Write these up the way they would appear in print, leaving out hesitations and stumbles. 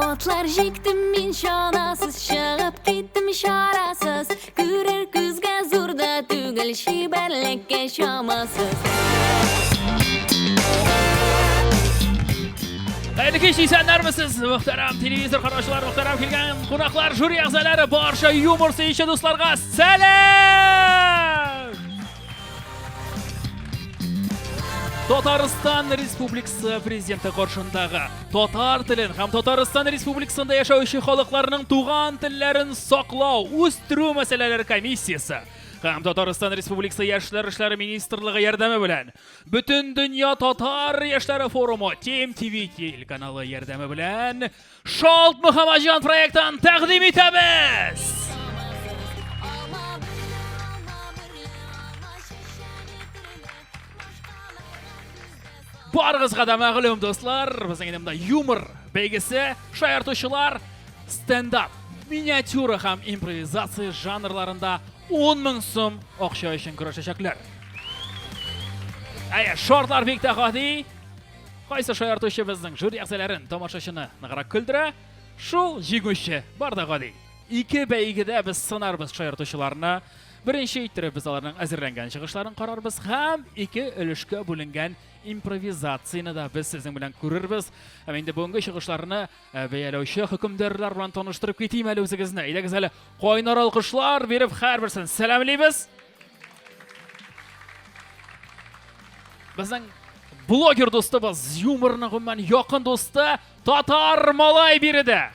Атлар җиктем мин чанасыз, чыгып киттем чарасыз. Күрер күзгә зур да түгел, чибәрлеккә чамасыз. Хәерле кич, исәннәрмесез, мөхтәрәм телевизор караучылар, мөхтәрәм килгән кунаклар, жюри әгъзалары, барча юмор сөюче дусларга сәлам! Татарстан Республикасы президенты каршындагы татар телен һәм Татарстан Республикасында яшәүче халыкларның туган телләрен саклау, үстерү мәсьәләләре комиссиясе һәм Татарстан Республикасы Яшьләр эшләре министрлыгы ярдәме белән Бөтендөнья татар яшьләре форумы Team TV телеканалы ярдәме белән Шалт Мөхәммәтҗан проектын тәкъдим итәбез! Барыгызга да мәгълүм, дуслар, безнең инде монда юмор бәйгесе, шаяртучылар, стендап, миниатюра һәм импровизация жанрларында 10 мең сум акча өчен көрәшәчәкләр. Әйе, шартлар бик тә гади. Кайсы шаяртучы безнең жюри әгъзаларын, тамашачыны ныграк көлдерә, шул җиңүче. Бар да гади. Ике бәйгедә без сынарбыз шаяртучыларны. Беренче иттереп без аларның әзерләнгән чыгышларын карарбыз һәм ике өлешкә бүленгән импровизацияне дә без сезнең белән күрербез. Һәм инде бүгенге чыгышларны бәяләүче хөкемдарлар белән таныштырып китим әле үзегезне. Әйдәгез әле кайнар алкышлар биреп һәрберсен сәламлибез. Безнең блогер дустыбыз, юморның гомумән якын дусты Татар малай биредә.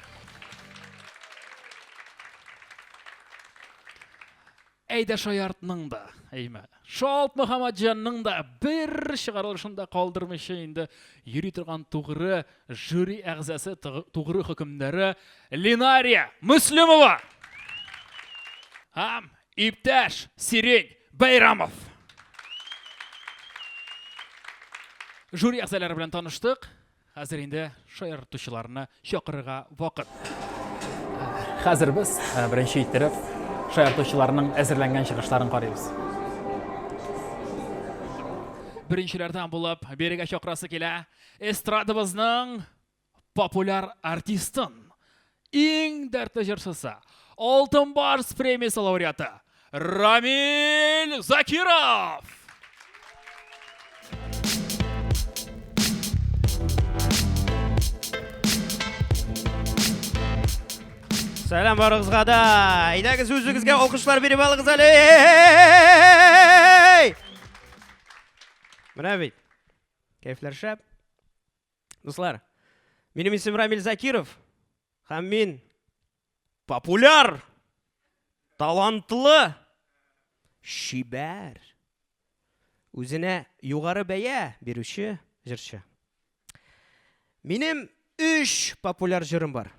Әйдә шаяртның да, әйме. Шалт Мөхәммәтҗанның да бер чыгарылышын да калдырмыйча инде йөри торган тугры жюри әгъзасы, тугры хөкемдары Линария Мөслимова. Һәм иптәш Сирень Бәйрамов. Жюри әгъзалары белән таныштык. Хәзер инде шаяртучыларны чакырырга вакыт. Хәзер без э, беренче иттереп шаяртучыларның әзерләнгән чыгышларын карыйбыз. Беренчеләрдән булып бирегә чакырасы килә эстрадабызның популяр артистын, иң дәртле җырчысы, Алтын Барс премиясе лауреаты Рамиль Закиров! Сәлам барыгызга да! Әйдәгез үзегезгә алкышлар биреп алыгыз әле! Менә бит. Кәефләр шәп. Дуслар, минем исем Рамиль Закиров. Һәм мин популяр, талантлы, чибәр, үзенә югары бәя бирүче җырчы. Минем өч популяр җырым бар.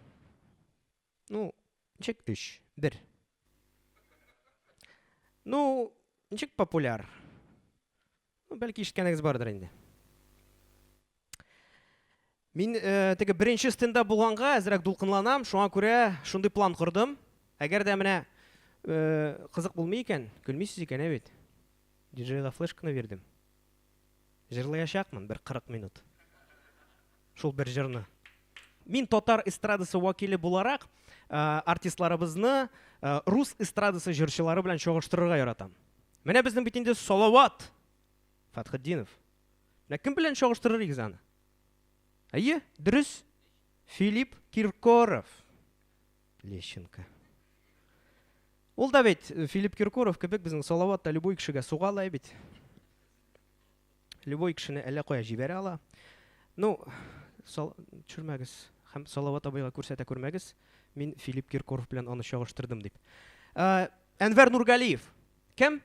Ну, ничек өч? Бер. Ну, ничек популяр? Ну, бәлки ишеткәнегез бардыр инде. Мин э, теге беренче стендап булганга әзрәк дулкынланам, шуңа күрә шундый план кордым. Әгәр дә менә э, кызык булмый икән, көлмисез икән, ә бит. Диджейга флешканы бирдем. Җырлаячакмын бер 40 минут. Шул бер җырны. Мин татар эстрадасы вәкиле буларак, э, артистларыбызны э, рус эстрадасы җырчылары белән чагыштырырга яратам. Менә безнең бит инде Салават Фәтхетдинов. Менә кем белән чагыштырыр идегез аны? Әйе, дөрес. Филипп Киркоров. Лещенко. Ул да бит э, Филипп Киркоров кебек безнең Салават та любой кешегә суга ала бит. Любой кешене әллә кая җибәрә ала. Ну, сал, төшермәгез һәм Салават абыйга күрсәтә күрмәгез. Мин Филипп Киркоров белән аны чагыштырдым дип. Э, Әнвәр Нургалиев. Кем?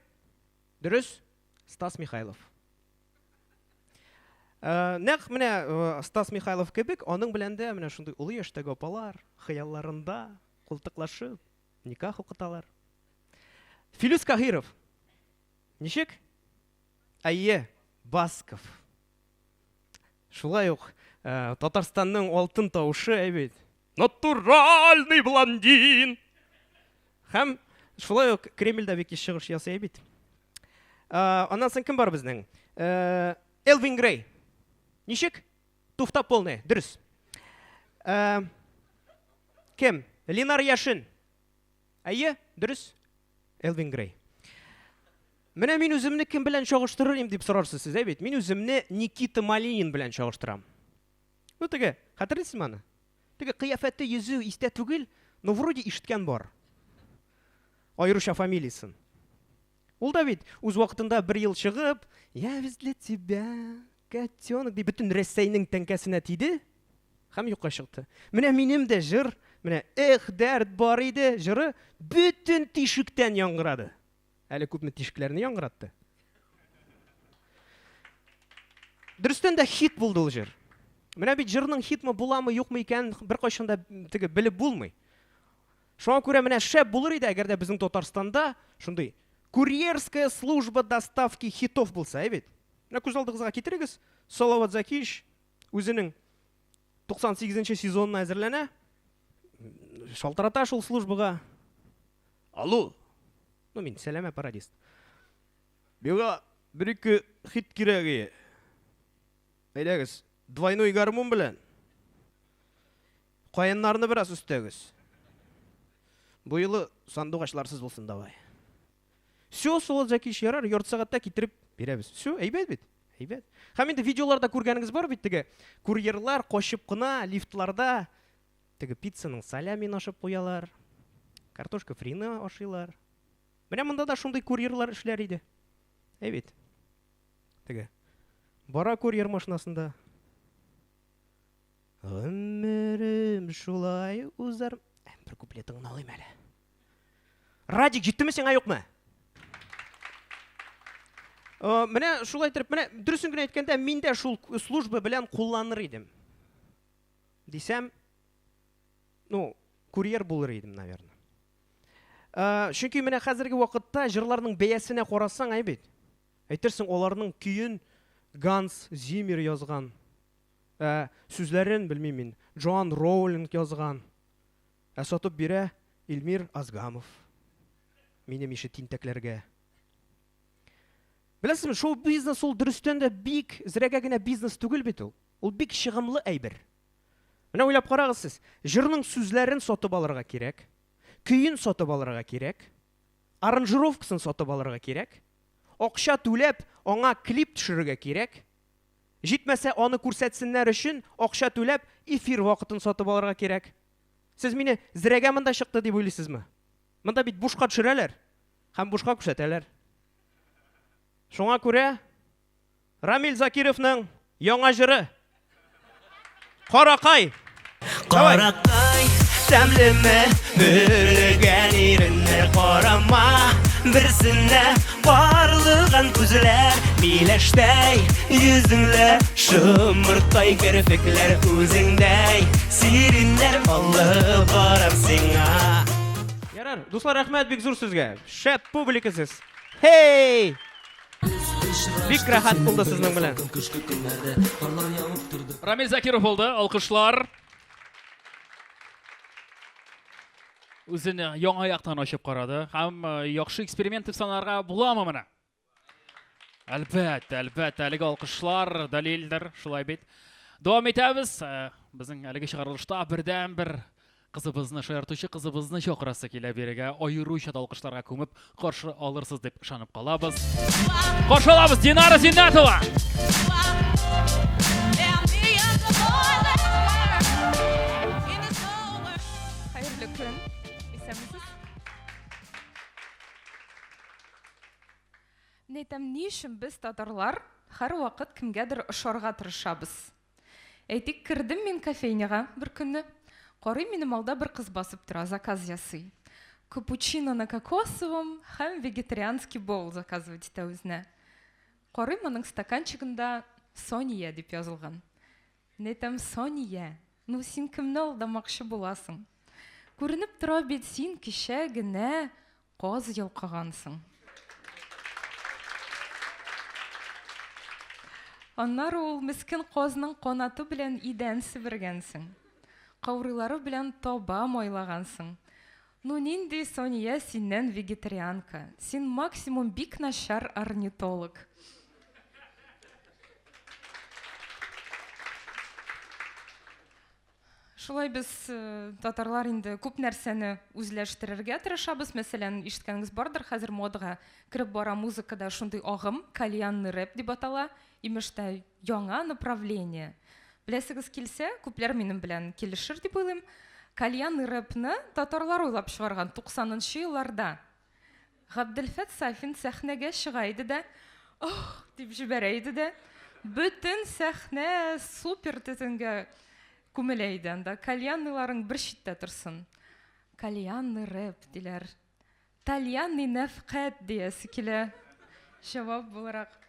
Дөрес, Стас Михайлов. Э, нәкъ менә э, Стас Михайлов кебек, аның белән дә менә шундый олы яшьтәге апалар хыялларында култыклашып никах укыталар. Филүс Каһиров. Ничек? Әйе, Басков. Шулай ук э, Татарстанның алтын тавышы, әй бит. Натуральный блондин. Һәм шулай ук Кремльдә бик еш чыгыш ясый бит. Аннан соң кем бар безнең? Элвин Грей. Ничек? Туфта полный, дөрес. Кем? Ленар Яшин. Әйе, дөрес. Элвин Грей. Менә мин үземне кем белән чагыштырыр идем дип сорарсыз сез, әй бит. Мин үземне Никита Малинин белән чагыштырам. Ну теге, хәтерлисезме аны? Теге кыяфәте, йөзе истә түгел, но вроде ишеткән бар. Аеруча фамилиясен. Ул да бит үз вакытында бер ел чыгып, Я ведь для тебя, котенок, дип бөтен Рәсәйнең тәңкәсенә тиде һәм юкка чыкты. Менә минем дә җыр, менә Эх, дәрт бар иде җыры бөтен тишектән яңгырады. Әле күпме тишекләрне яңгыратты. Дөрестән дә хит булды ул җыр. Менә бит җырның хитмы буламы, юкмы икәнен беркайчан да теге белеп булмый. Шуңа күрә менә шәп булыр иде, әгәр дә безнең Татарстанда шундый курьерская служба доставки хитов булса, әй бит. Менә күз алдыгызга китерегез, Салават Закиевич үзенең 98 нче сезонына әзерләнә, шалтырата шул службага. Алло. Ну, мин сәләмә пародист. Миңа бер-ике хит кирәк ие. Әйдәгез, двойной гармун белән. Каеннарны бераз өстәгез. Бу юлы сандугачларсыз булсын давай. Все, Солод Закич, ярар, ярты сәгатьтә китереп бирәбез. Все, әйбәт бит. Әйбәт. Һәм инде видеоларда күргәнегез бар бит теге курьерлар качып кына лифтларда теге пиццаның салямин ашып куялар, картошка фрины ашыйлар. Менә монда да шундый курьерлар эшләр иде. Әй бит. Теге бара курьер машинасында. Гомерем шулай узар. Бер куплетын гына алыйм әле. Радик, җиттеме сиңа юкмы? Менә шулай итеп, менә дөресен генә әйткәндә, мин дә шул служба белән кулланыр идем. Дисәм, ну, курьер булыр идем, наверное. Чөнки менә хәзерге вакытта җырларның бәясенә карасаң, әй бит. Әйтерсең, аларның көен Ганс Зиммер язган. Ә сүзләрен, белмим мин, Джоан Роулинг язган. Ә сатып бирә Илмир Азгамов. Минем ише тинтәкләргә. Беләсезме, шоу-бизнес ул дөрестән дә бик зрәгә генә бизнес түгел бит ул. Ул бик чыгымлы әйбер. Менә уйлап карагыз сез, җырның сүзләрен сатып алырга кирәк, көен сатып алырга кирәк, аранжировкасын сатып алырга кирәк, акча түләп, аңа клип төшерергә кирәк, Җитмәсә, аны күрсәтсеннәр өчен, акча түләп, эфир вакытын сатып алырга кирәк. Сез мине зрәгә монда чыкты дип уйлыйсызмы? Монда бит бушка төшерәләр һәм бушка күрсәтәләр. Шуңа күрә Рамил Закировның яңа җыры Каракай! Давай! Каракай, тәмлеме, бөрлегән иреннәр карама берсенә барлыган күзләр миләштәй йөзеңле шомырттай керфекләр үзеңдәй сиреннәр алып барам сиңа. Ярар, дуслар, рәхмәт бик зур сезгә. Шәп публика сез. Хей! Бик рәхәт булды сезнең белән. Рамил Закиров булды, алкышлар. Үзен яңа яктан ачып карады һәм э, яхшы эксперимент дип санарга буламы моны? Әлбәттә, әлбәттә, әлеге алкышлар дәлилдер, шулай бит. Дәвам итәбез. Э, безнең әлеге чыгарылышта бердән-бер Кызыбызны, шаяртучы кызыбызны чакырасы килә бирегә. Аеруча да алкышларга күмеп каршы алырсыз дип ышанып калабыз. Каршы алабыз Динара Зиннәтова! Хәерле көн. Исәнмесез? Мин әйтәм, ни өчен без татарлар һәрвакыт кемгәдер ошарга тырышабыз? Әйтик, кердем мин кофейняга бер көнне. Карыйм, минем алда бер кыз басып тора, заказ ясый. Капучино на кокосовом һәм вегетарианский боул заказывать итә үзенә. Карыйм, аның стаканчигында Сония дип язылган. Мин әйтәм, Сония, ну син кемне алдамакчы буласың? Күренеп тора бит, син кичә генә Каз йолкыгансың. Аннары ул мескен казның канаты белән идән себергәнсең. Каурыйлары белән таба майлагансың. Ну нинди Сания синнән вегетарианка? Син максимум бик начар орнитолог. Шулай без э, татарлар инде күп нәрсәне үзләштерергә тырышабыз. Мәсәлән, ишеткәнегез бардыр, хәзер модага кереп бара музыкада шундый агым, кальянный рэп дип атала. Имеш тә яңа направление. Беләсегез килсә, күпләр минем белән килешер дип уйлыйм. Кальянный рэпны татарлар уйлап чыгарган 90 нчы елларда. Габделфәт Сафин сәхнәгә чыга иде дә, Ох! дип җибәрә иде дә, бөтен сәхнә супер төтенгә күмелә иде анда. Кальянныйларың бер читтә торсын. Кальянный рэп, диләр. Тальянный нәфкать диясе килә. Җавап буларак.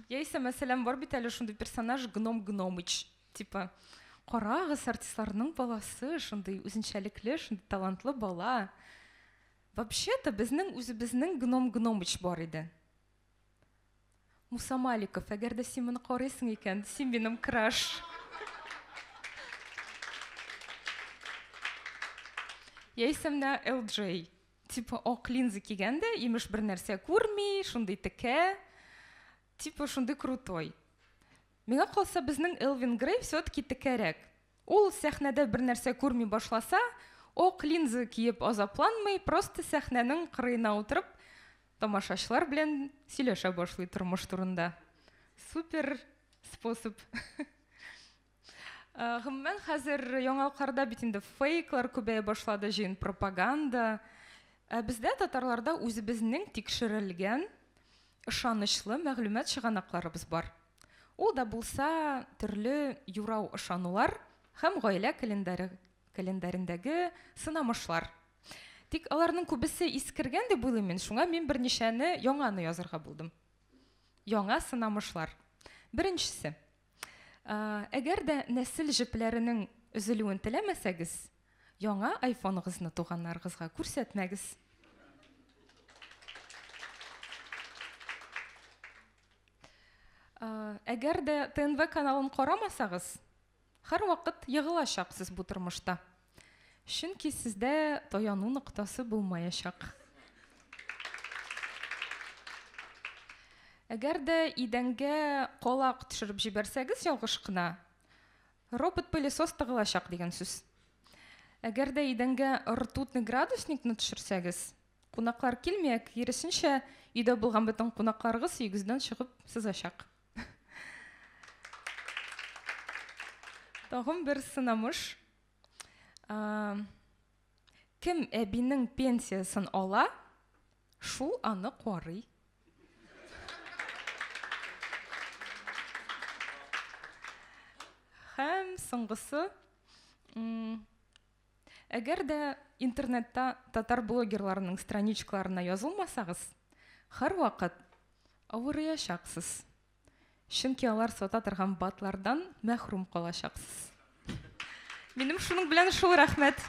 Яисә, мәсәлән, бар бит әле шундый персонаж Гном Гномыч. Типа, карагыз, артистларның баласы, шундый үзенчәлекле, шундый талантлы бала. Вообще-то безнең үзебезнең Гном Гномыч бар иде. Муса Маликов, әгәр дә син моны карыйсың икән, син минем краш. Яисә менә LJ. Типа ак линза кигән дә, имеш бер нәрсә күрми, шундый текә. Типа шундый крутой. Миңа калса, безнең Элвин Грей все-таки текәрәк. Ул сәхнәдә бер нәрсә күрми башласа, ак линза киеп азапланмый, просто сәхнәнең кырыена утырып, тамашачылар белән сөйләшә башлый тормыш турында. Супер способ. Э, гомумән, хәзер яңалыкларда бит инде фейклар күбәя башлады, җыен пропаганда. Ә бездә татарларда үзебезнең тикшерелгән ышанычлы мәгълүмат чыганакларыбыз бар. Ул да булса төрле юрау ышанулар һәм гаилә календаре календарендәге сынамышлар. Тик аларның күбесе искергән дип уйлыйм мин, шуңа мин берничәне яңаны язарга булдым. Яңа сынамышлар. Беренчесе. Әгәр дә нәсел җепләренең өзелүен теләмәсәгез, яңа айфоныгызны туганнарыгызга күрсәтмәгез. Әгәр дә ТНВ каналын карамасагыз, һәрвакыт егылачаксыз бу тормышта. Чөнки сездә таяну ноктасы булмаячак. Әгәр дә идәнгә калак төшереп җибәрсәгез ялгыш кына, робот-пылесос тыгылачак дигән сүз. Әгәр дә идәнгә ртутный градусникны төшерсәгез, кунаклар килми, ә киресенчә, өйдә булган бөтен кунакларыгыз өегездән чыгып сызачак. Тагын бер сынамыш. Кем әбинең пенсиясен ала, шул аны карый. Һәм соңгысы, әгәр дә интернетта татар блогерларының страничкаларына язылмасагыз, һәрвакыт авырыячаксыз. Чөнки алар сата торган БАДлардан мәхрүм калачаксыз. Минем шуның белән шул рәхмәт.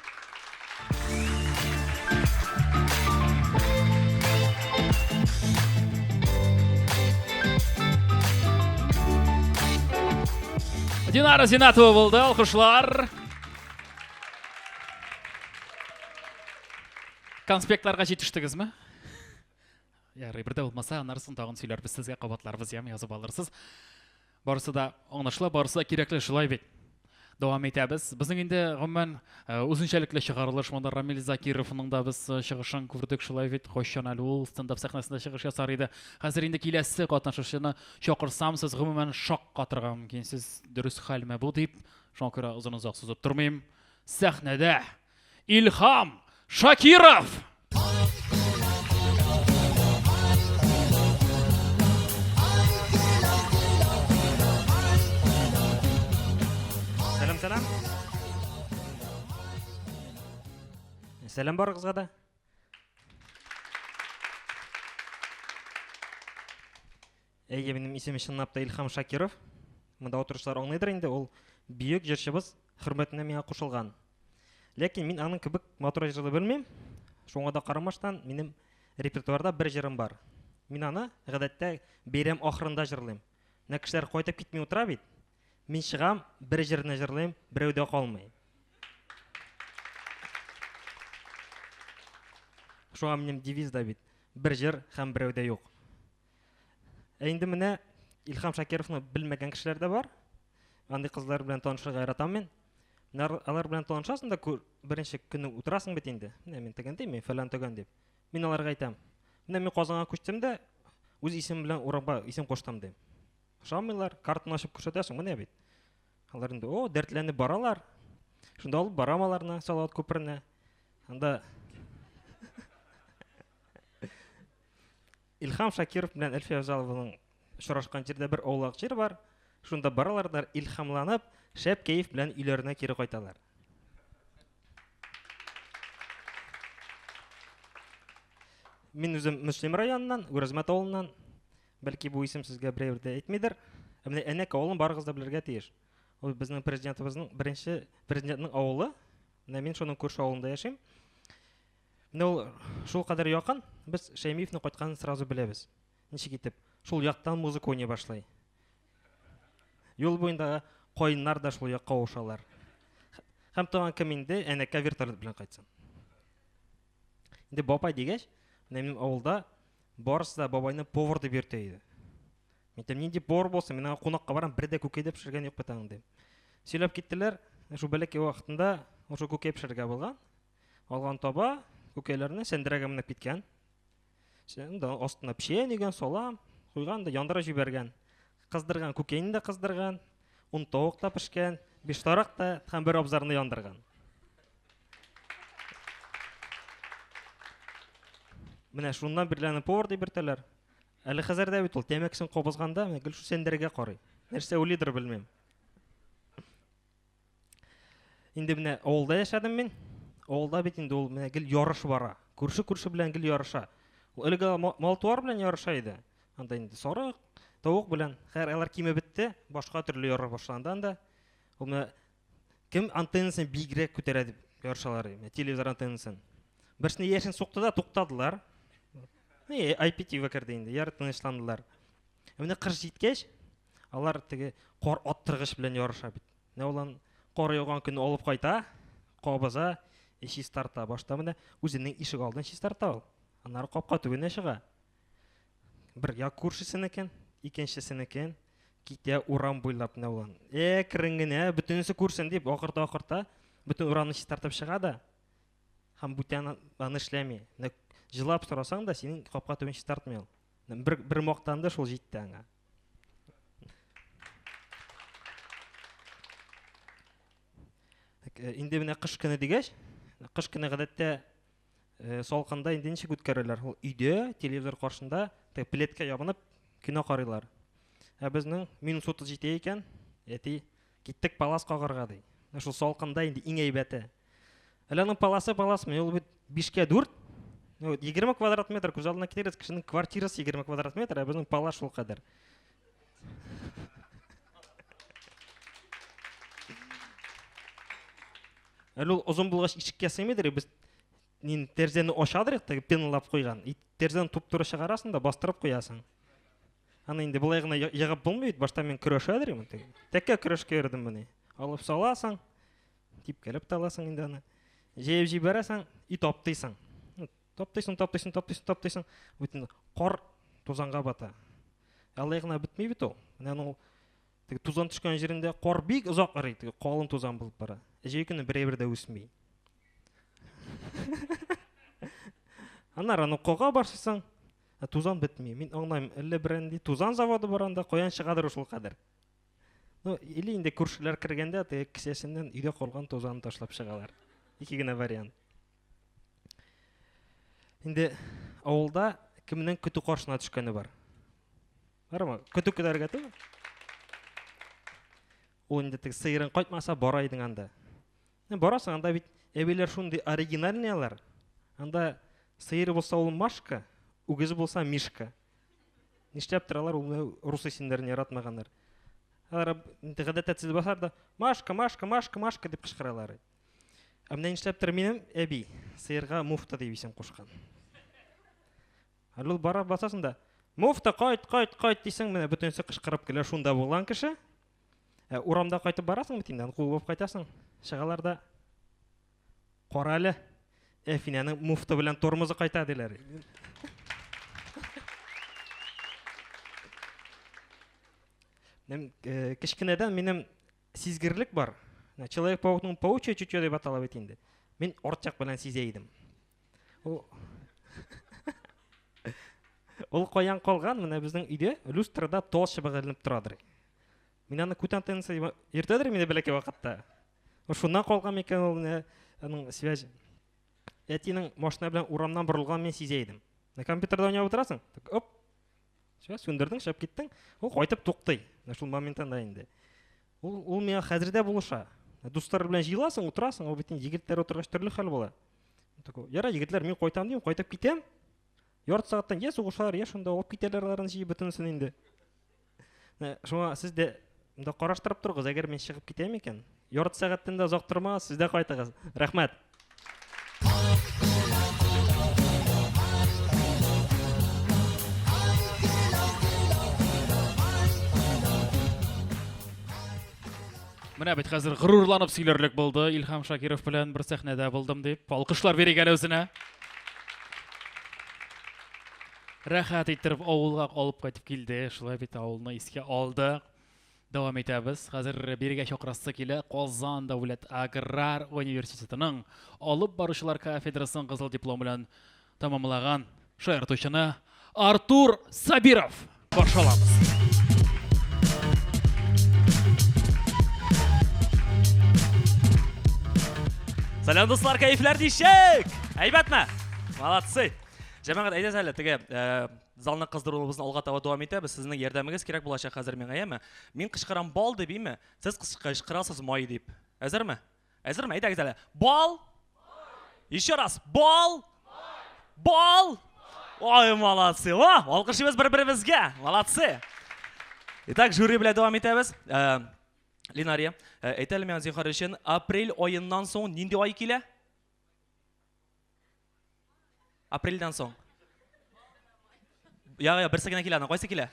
Динара Зинатова булды, алкышлар. Конспектларга җитештегезме? Ярый, бер дә булмаса, аннары соң тагын сөйләрбез сезгә, кабатларбыз, яме язып алырсыз. Барысы да аңлашыла, барысы да кирәкле, шулай бит. Дәвам итәбез. Безнең инде гомумән э, үзенчәлекле чыгарылыш монда Рамил Закировның да без э, чыгышын күрдек, шулай бит. Кайчан әле ул стендап сәхнәсендә чыгыш ясар иде. Хәзер инде киләсе катнашучыны чакырсам, сез гомумән шаккатырга мөмкинсез. Дөрес хәлме бу дип. Шуңа күрә озын-озак сузып тормыйм. Сәхнәдә Илһам Шакиров! Сәлам, сәлам. Сәлам барыгызга да. Әйе, минем исемем чынлап та Илһам Шакиров. Монда утыручылар аңлыйдыр инде, ул бөек җырчыбыз хөрмәтенә миңа кушылган. Ләкин мин аның кебек матур җырлый белмим. Шуңа да карамастан, минем репертуарда бер җырым бар. Мин аны гадәттә бәйрәм ахырында җырлыйм. Менә кешеләр кайтып китми утыра бит. Мин чыгам, бер җырны җырлыйм, берәү дә калмый. Шуңа минем девиз да бит. Бер җыр һәм берәү дә юк. Ә инде менә Илһам Шакировны белмәгән кешеләр дә бар. Андый кызлар белән танышырга яратам мин. Менә алар белән танышасың да, беренче көнне утырасың бит инде. Менә мин тегенди, мин фәлән төгән дип. Мин аларга әйтәм. Менә мин Казанга күчтем дә, үз исемем белән урамга исем куштым дим. Ошамыйлар, картаны ачып күрсәтәсең, менә бит. Алар инде, о, дәртләнеп баралар. Шунда алып барам аларны Салават күперенә. Анда Илһам Шакиров белән Әлфия Авзалованың очрашкан җирдә бер аулак җир бар. Шунда баралар да илһамланып, шәп кәеф белән өйләренә кире кайталар. Мин үзем Мөслим районыннан, Үрәзмәт авылыннан. Бәлки бу исем сезгә берәү дә әйтмидер. Ә менә Әнәк авылын барыгыз да белергә тиеш. Ул безнең президентыбызның беренче президентның авылы. Менә мин шуның күрше авылында яшим. Менә ул шул кадәр якын, без Шәймиевның кайтканын сразу беләбез. Ничек итеп? Шул яктан музыка уйный башлый. Юл буенда каеннар да шул якка авышалар. Һәм тагын кем инде Әнәккә вертолет белән кайтсын. Инде бабай дигәч, менә минем авылда барысы да бабайны повар дип йөртә иде. Мин әйтәм, нинди повар булсын, мин аңа кунакка барам, бер дә күкәй дә пешергән юк бит аның дим. Сөйләп киттеләр, шул бәләкәй вакытында ул шул күкәй пешерергә булган. Алган таба, күкәйләрне сәндерәгә менеп киткән. Сәндә астына печән өйгән, салам куйган да яндыра җибәргән. Кыздырган күкәйне дә кыздырган, ун тавык та пешкән, биш тарак та һәм бер абзарны яндырган. Менә шуннан бирле аны повар дип йөртәләр. Әле хәзер дә бит ул тәмәкесен кабызганда менә гел шул сәндерәгә карый. Нәрсә уйлыйдыр белмим. Инде менә авылда яшәдем мин. Авылда бит инде ул менә гел ярыш бара. Күрше-күрше белән гел ярыша. Ул элек мал-туар белән ярыша иде. Анда инде сарык, тавык белән. Хәер, алар киме бетте, башка төрле ярыш башланды анда. Ул менә кем антеннасын бигрәк күтәрә дип ярышалар, менә телевизор антеннасын. Берсенә яшен сукты да туктадылар. И, IPTV керде инде, яры тынычландылар. Ә менә кыш җиткәч, алар теге кар аттыргыч белән ярыша бит. Менә ул аны кар яуган көнне алып кайта, кабыза, и чистарта. Башта менә үзенең ишек алдын чистарта ул. Аннары капка төбенә чыга. Бер як күршесенекен, икенчесенекен китә урам буйлап менә ул. Әкрен генә бөтенесе күрсен дип акырта-акырта бөтен урамны чистартып чыга да һәм бүтән аны эшләми. Менә җылап сорасаң да, синең капка төбен чистартмый ул. Бер, бер мактанды, шул җитте аңа. Э, инде менә кыш көне дигәч, кыш көне гадәттә э, салкында инде ничек үткәрәләр? Ул өйдә, телевизор каршында, теге пледкә ябынып кино карыйлар. Ә безнең минус 37 икән, әти, киттек палас кагарга ди. Менә шул салкында инде иң әйбәте. Әле аның паласы паласмы? Ул бит 5-кә 4. Ну, 20 квадрат метр күз алдына китерегез, кешенең квартирасы 20 квадрат метр, ә безнең палас шул кадәр. Әле ул озын булгач ишеккә сыймыйдыр, без нин тәрәзәне ачадыр, теге пенлап куйган. И тәрәзәне туп-туры чыгарасың да бастырып куясың. Аны инде болай гына егып булмый бит, башта мин көрәшәдер идем теге. Тәкә көрәшкә йөрдем моны. Алып саласың, типкәләп тә аласың инде аны. Җәеп җибәрәсең и таптыйсың. Таптыйсың, таптыйсың, таптыйсың, таптыйсың. Бөтен кар тузанга бата. Алай гына бетми бит ул. Менә ул теге тузан төшкән җирендә кар бик озак эрий, теге калын тузан булып бара. Җәй көне берәй дә үсми. Аннары аны кога башлыйсың, ә тузан бетми. Мин аңлаймын, әллә берәнди тузан заводы бар анда, каян чыгадыр шул кадәр. Ну, или инде күршеләр кергәндә теге кесәсеннән өйдә калган тузанны ташлап чыгалар. Ике генә вариант. Инде авылда кемнең көтү каршына төшкәне бар? Бармы? Көтү көтәргә түгел. Ул инде теге сыерың кайтмаса бара идең анда. Барасың анда бит әбиләр шундый оригинальный алар. Анда сыер булса ул Машка, үгез булса Мишка. Нишләп торалар ул рус исемнәрен яратмаганнар. Алар инде гадәттә тез басар да Машка, Машка, Машка, Машка дип кычкыралар. Ә менә нишләптер минем әби сыерга муфта дип исем кушкан. Әле ул бара басасың да, муфта кайт, кайт, кайт дисең, менә бөтенесе кычкырып килә, шунда булган кеше. Ә урамда кайтып барасың бит инде, аны куып кайтасың. Чыгалар да, кара әле, Әфинәнең муфта белән тормозы кайта диләр. Э, кечкенәдән минем сизгерлек бар. Менә Человек-паукның паучье чутье дип атала бит инде. Мин арт як белән сизә идем. Ул Ул каян калган? Менә безнең өйдә люстрада тал чыбыгы эленеп торадыр. Мин аны күт антеннасы дип йөртәдер мине бәләкәй вакытта. Шуннан калган микән ул менә аның связь. Әтинең машина белән урамнан борылганын мин сизә идем. Менә компьютерда уйнап утырасың, так оп. Все, сүндердең, чыгып киттең. Ул кайтып туктый. Менә шул моменттан инде. Ул ул миңа хәзер дә булыша. Дуслар белән җыеласың, утырасың, ул бит инде егетләр утыргач төрле хәл була. Такой, ярар, егетләр, мин кайтам дим, кайтып китәм. Ярты сәгатьтән я сугышалар, я шунда алып китәләр аларны җыеп бөтенесен инде. Менә шуңа сез дә монда караштырып торыгыз, әгәр мин чыгып китәм икән, ярты сәгатьтән дә озак тормагыз, сез дә кайтыгыз. Рәхмәт. Менә бит хәзер горурланып сөйләрлек булды Илһам Шакиров белән бер сәхнәдә булдым дип. Алкышлар бирик әле үзенә. Рәхәт иттереп авылга алып кайтып килде. Шулай бит авылны искә алды. Дәвам итәбез. Хәзер бирегә чакырасы килә Казан дәүләт аграр университетының алып баручылар кафедрасын кызыл диплом белән тәмамлаган шаяртучыны Артур Сабиров. Каршы алабыз. Сәлам, дуслар, кәефләр ничек? Әйбәтме? Молодцы. Җәмәгать, әйдәгез әле теге э, залны кыздыруыбызны алга таба дәвам итәбез. Сезнең ярдәмегез кирәк булачак хәзер миңа, яме? Мин кычкырам бал дип, име? Сез кычкырасыз май дип. Әзерме? Әзерме? Әйдәгез әле. Бал! Еще раз. Бал! Бал! Ой, молодцы. О, алкышыбыз бер-беребезгә. Молодцы. Итак, жюри белән дәвам итәбез. Э, Линария, э, әйт әле миңа зинһар өчен, апрель аеннан соң нинди ай килә? Апрельдән соң. Я, я, берсе генә килә, ана кайсы килә?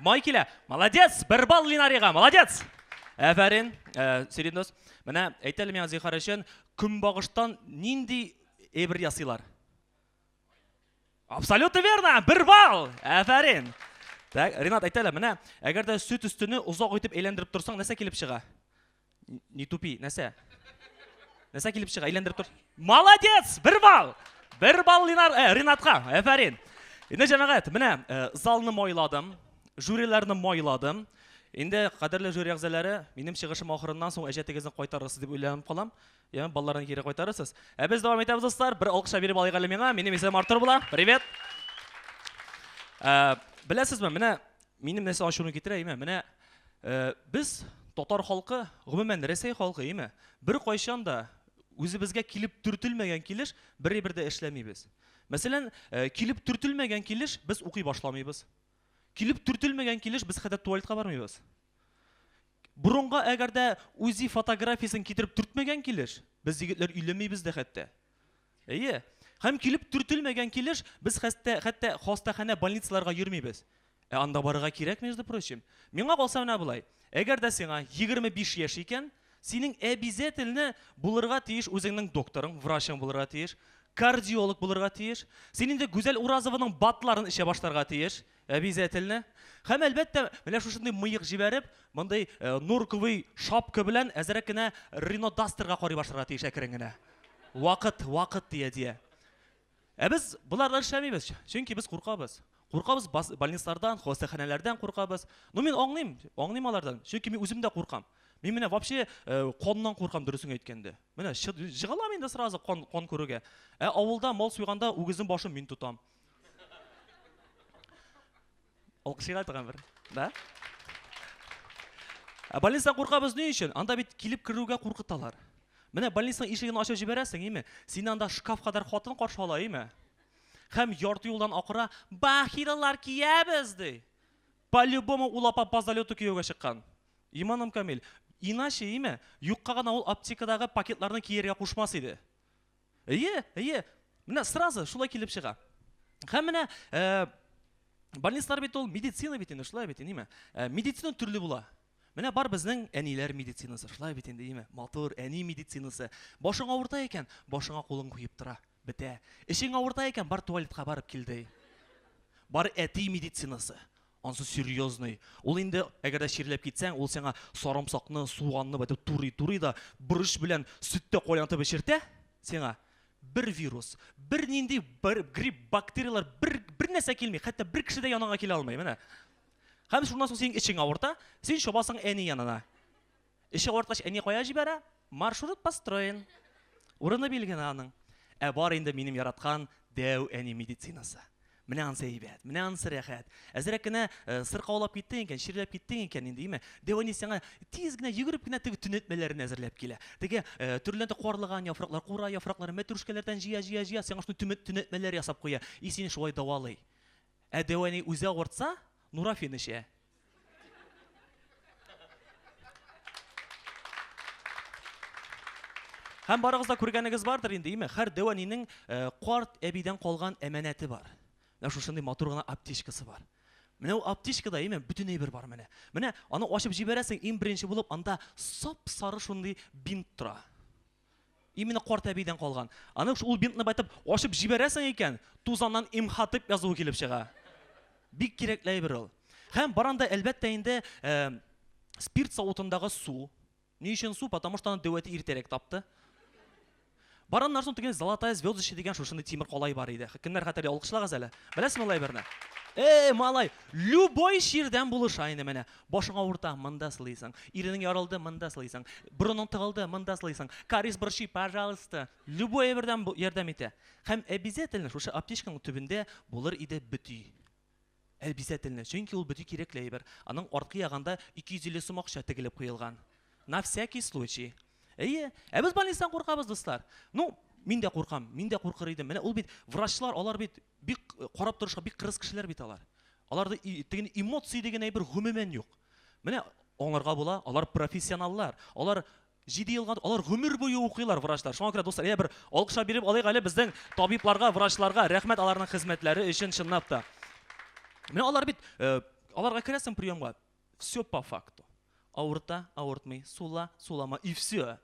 Май килә. Молодец! Бер балл Линарига, молодец! Әфәрин, э, Сирин дус. Менә әйт әле миңа зинһар өчен, көнбагыштан нинди әйбер ясыйлар? Абсолютно верно! Бер балл! Әфәрин! Так, Ренат, әйт әле, менә, әгәр дә сөт өстене озак итеп әйләндереп торсаң, нәрсә килеп чыга? Не тупи, нәрсә? Нәрсә килеп чыга? Әйләндереп тор. Молодец! Бер балл! Бер балл Ленар, э, Ренатка. Әфәрин. Инде җәмәгать, менә э, залны майладым, жюриларны майладым. Инде кадерле жюри әгъзалары, минем чыгышым ахырыннан соң әҗәтегезне кайтарырсыз дип уйланып калам. Я, балларны кире кайтарырсыз. Ә без дәвам итәбез, дуслар. Бер алкыш биреп алыйк әле миңа. Минем исемем Артур була. Привет. Ә, беләсезме, менә минем нәрсә ачуны китерә, име? Менә э, без татар халкы, гомумән Рәсәй халкы, име? Бер кайчан да үзебезгә килеп төртелмәгән килеш бер бер дә эшләмибез. Мәсәлән, э, килеп төртелмәгән килеш без укый башламыйбыз. Килеп төртелмәгән килеш без хәтта туалетка бармыйбыз. Борынга әгәр дә УЗИ фотографиясен китереп төртмәгән килеш, без егетләр өйләнмибез дә хәтта. Әйе. Һәм килеп төртелмәгән килеш, без хәтта, хәтта хастаханә, больницаларга йөрмибез. Ә анда барырга кирәк, между прочим. Миңа калса менә болай. Әгәр дә сиңа 25 яшь икән, синең обязательно булырга тиеш үзеңнең докторың, врачың булырга тиеш, кардиолог булырга тиеш. Син инде Гүзәл Уразованың БАДларын эчә башларга тиеш. Обязательно. Һәм әлбәттә, менә шушындый мыек җибәреп, мондый э, норковый шапка белән әзрәк кенә Рено Дастерга карый башларга тиеш әкрен генә. Вакыт, вакыт дия дия. Ә без боларны эшләмибез, чөнки без куркабыз. Куркабыз больницалардан, хастаханәләрдән куркабыз. Ну мин аңлыйм, аңлыйм алардан, чөнки мин үзем дә куркам. Мин менә вообще э, каннан куркам, дөресен әйткәндә. Менә жыгылам инде сразу кан, кан күрүгә. Ә авылда мал суйганда үгезнең башын мин тотам. Алкышыйк торган бер. Да? Ә больницадан куркабыз ни өчен? Анда бит килеп керүгә куркыталар. Менә больницаның ишеген ачып җибәрәсең, име? Сине анда шкаф кадәр хатын каршы ала, име? Һәм ярты юлдан акыра, бахилалар киябез, ди. По-любому ул апа по залету кияүгә чыккан. Иманым камил. Иначе, име? Юкка гына ул аптекадагы пакетларны кияргә кушмас иде. Әйе, әйе. Менә сразу шулай килеп чыга. Һәм менә э, больницалар бит ул медицина бит инде, шулай бит, ниме? Э, медицина төрле була. Менә бар безнең әниләр медицинасы, шулай бит инде, име? Матур әни медицинасы. Башың авырта икән, башыңа кулын куеп тора, бетә. Эчең авырта икән, бар туалетка барып кил ди. Бар әти медицинасы. Ансы серьезный. Ул инде, әгәр дә чирләп китсәң, ул сиңа сарымсакны, суганны бәтеп турый-турый да, борыч белән сөттә кайнатып эчертә сиңа. Бер вирус, бер нинди бер грипп, бактерияләр, бер бер нәрсә килми, хәтта бер кеше дә яныңа килә алмый, менә. Һәм шуннан соң синең эчең авырта, син чабасың әни янына. Эче авырткач, әни кая җибәрә? Маршрут построен. Урыны билгеле аның. Ә бар инде минем яраткан дәү әни медицинасы. Менә ансы әйбәт, менә ансы рәхәт. Әзрәк кенә э, сыркаулап киттең икән, чирләп киттең икән инде, име? Дәү әни сиңа тиз генә йөгереп кенә теге төнәтмәләрен әзерләп килә. Теге э, төрле карлыган яфраклар, кура яфраклары, мәтрүшкәләрдән җыя, җыя, җыя, сиңа шуны төнәтмәләр ясап куя. И сине шулай дәвалый. Ә дәү әни үзе авыртса, нурофен эчә. Һәм барыгыз да күргәнегез бардыр инде, име? Һәр дәү әнинең э, карт әбидән калган әманәте бар. Менә шушындый матур гына аптечкасы бар. Менә ул аптечкада, име, бөтен әйбер бар менә. Менә аны ачып җибәрәсең, иң беренче булып анда сап-сары шундый бинт тора. Именно карт әбидән калган. Аны ул бинтны байтып ачып җибәрәсең икән, тузаннан Имхотеп язуы килеп чыга. Бик кирәкле әйбер ул. Һәм бар анда, әлбәттә инде, э, спирт савытындагы су. Ни өчен су? Потому что аны дәү әти иртәрәк тапты. Бар аннан соң теге золотая звездочка дигән шушындый тимер калай бар иде. Кемнәр хәтерли, алкышлагыз әле. Беләсезме ул әйберне? Эй, малай, любой чирдән булыша инде менә. Башың авырта, монда сылыйсың. Иренең ярылды, монда сылыйсың. Борының тыгылды, монда сылыйсың. Кариес борчый, пожалуйста. Любой әйбердән ярдәм итә. Һәм обязательно шушы аптечканың төбендә булыр иде бөти. Обязательно, чөнки ул бөти кирәкле әйбер. Аның арткы ягында 250 сум акча тегелеп куелган. На всякий случай. Әйе, ә без больницадан куркабыз, дуслар. Ну, мин дә куркам, мин дә куркыр идем. Менә ул бит врачлар, алар бит бик э, карап торышка бик кырыс кешеләр бит алар. Аларда теге эмоция дигән әйбер гомумән юк. Менә аңларга була, алар профессионаллар. Алар 7 елга, алар гомер буе укыйлар врачлар. Шуңа күрә, дуслар, әйдә бер алкышлар биреп алыйк әле безнең табибларга, врачларга. Рәхмәт аларның хезмәтләре өчен чынлап та. Менә алар бит, э, аларга керәсең приемга, все по факту. Авырта, авыртмый, сула, сулама, и все.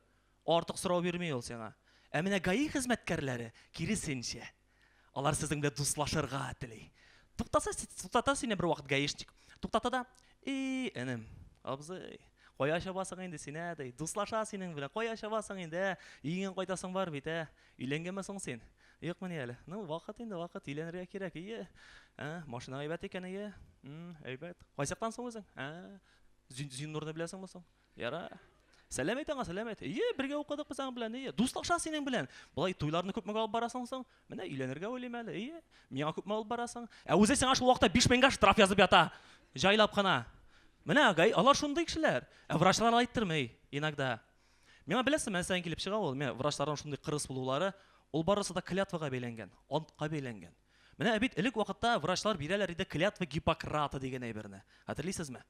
Артык сорау бирми ул сиңа. Ә менә ГАИ хезмәткәрләре киресенчә. Алар сезнең белән дуслашырга тели. Туктаса, туктата сине бер вакыт гаишник. Туктата да, "И, энем, абзый, кая чабасың инде син, ә?" ди. Дуслаша синең белән. Кая чабасың инде, ә? Өеңә кайтасың бар бит, ә? Өйләнгәнме соң син? Юкмыни әле? Ну, вакыт инде, вакыт, өйләнергә кирәк. Ие. Ә, машина әйбәт икән, ие. М, әйбәт. Кайсы яктан соң үзең? Ә, Зиннурны беләсеңме соң? Яра. Сәлам әйт аңа, сәлам әйт. Ие, бергә укыдык без аның белән, ие. Дуслаша синең белән. Болай туйларны күпмегә алып барасың соң? Менә өйләнергә уйлыйм әле, ие. Миңа күпме алып барасың? Ә үзе сиңа шул вакытта 5000гә штраф язып ята. Җайлап кына. Менә, гай, алар шундый кешеләр. Ә врачлар алай иттерми иногда. Миңа беләсеңме, нәрсәдән килеп чыга ул? Менә врачларның шундый кырыс булулары, ул барысы да клятвага бәйләнгән, антка бәйләнгән. Менә бит элек вакытта врачлар бирәләр иде клятва Гиппократа дигән әйберне. Хәтерлисезме?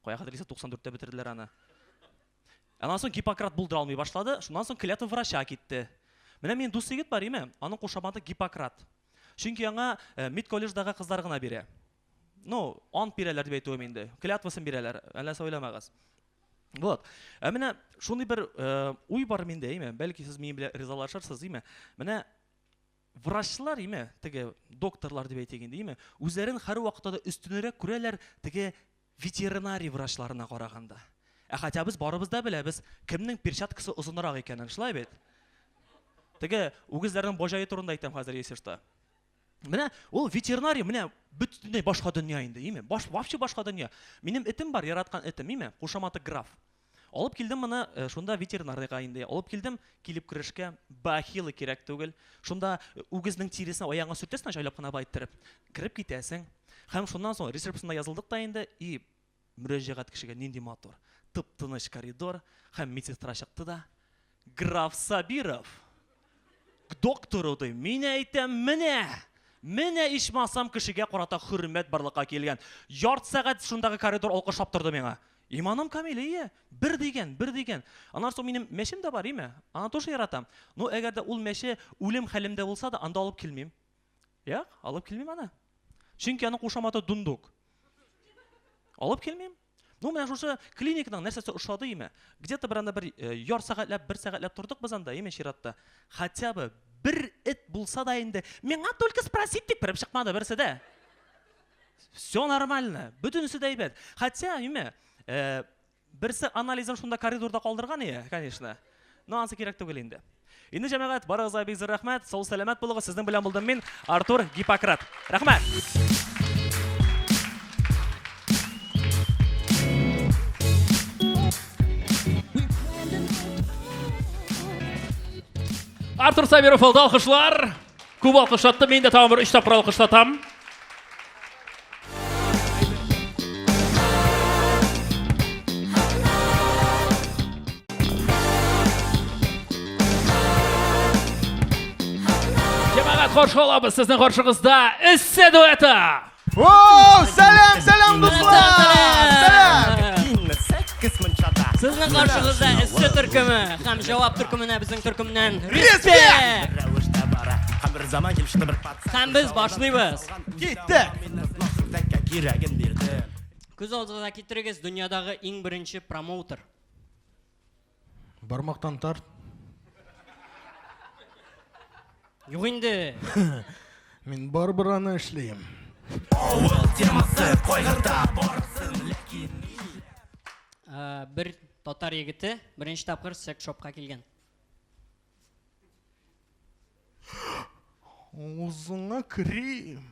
Кая хәтерлисез, 94-тә бетерделәр аны. Аннан соң Гиппократ булдыра алмый башлады, шуннан соң клятва врача китте. Менә минем дус егет бар, име? Аның кушаматы Гиппократ. Чөнки аңа э, медколледждагы кызлар гына бирә. Ну, ант бирәләр дип әйтүем инде. Клятвасын бирәләр, әллә уйламагыз. Вот. Ә менә шундый бер э, уй бар миндә, име? Бәлки сез минем белән ризалашырсыз, име? Менә врачлар, име, теге докторлар дип әйтик инде, име, үзләрен һәрвакытта да өстенрәк күрәләр теге ветеринарий врачларына караганда. Ә хотя без барыбыз да беләбез, кемнең перчаткасы озынрак икәнен, шулай бит? Теге үгезләрнең баҗае турында әйтәм хәзер, если что. Менә ул ветеринарий, менә бөтенләй башка дөнья инде, име? Баш, вообще башка дөнья. Минем этем бар, яраткан этем, име? Кушаматы Граф. Алып килдем моны э, шунда ветеринарныйга инде. Алып килдем, килеп керешкә бахилы кирәк түгел. Шунда э, үгезнең тиресен аягыңа сөртәсең, җайлап кына бай иттереп. Кереп китәсең. Һәм шуннан соң ресепшнда язылдык та инде, и мөрәҗәгать кешегә нинди матур. Тып-тыныч коридор һәм медсестра чыкты да, Граф Сабиров, к доктору ди. Мин әйтәм, менә, менә ичмасам кешегә карата хөрмәт барлыкка килгән. Ярты сәгать шундагы коридор алкышлап торды миңа. Иманым камил, ие. Бер дигән, бер дигән. Аннан соң минем мәчем дә бар, име? Аны тоже яратам. Но әгәр дә ул мәче үлем хәлемдә булса да, анда алып килмим. Юк, алып килмим аны. Чөнки аның кушаматы Дундук. Алып килмим. Ну, менә шушы клиниканың нәрсәсе ошады име? Где-то бер анда бер э, яр сәгатьләп, бер сәгатьләп тордык без анда, име чиратта. Хотя бы бер эт булса да инде, миңа только спросить дип кереп чыкмады берсе дә. Все нормально, бөтенесе дә әйбәт. Хотя, име, э, берсе анализын шунда коридорда калдырган ие, конечно. Но ансы кирәк түгел инде. Инде җәмәгать, барыгызга бик зур рәхмәт. Сау сәламәт булыгыз. Сезнең белән булдым мин, Артур Гиппократ. Рәхмәт. Артур Сабиров алды алкышлар. Күп алкышлатты, мин дә тагын бер өч тапкыр алкышлатам. Җәмәгать, каршы алабыз сезнең каршыгызда Эссе дуэты! Воу, сәлам, сәлам, дуслар! Сәлам! Сезнең каршыгызда Эссе төркеме һәм җавап төркеменә безнең төркемнән респект! Һәм без башлыйбыз. Киттек! Күз алдыгызга китерегез, дөньядагы иң беренче промоутер. Бармактан тарт. Юк инде. Мин барыбер аны эшлим. Ә, Бер татар егете беренче тапкыр секс-шопка килгән. Авызыңа керим.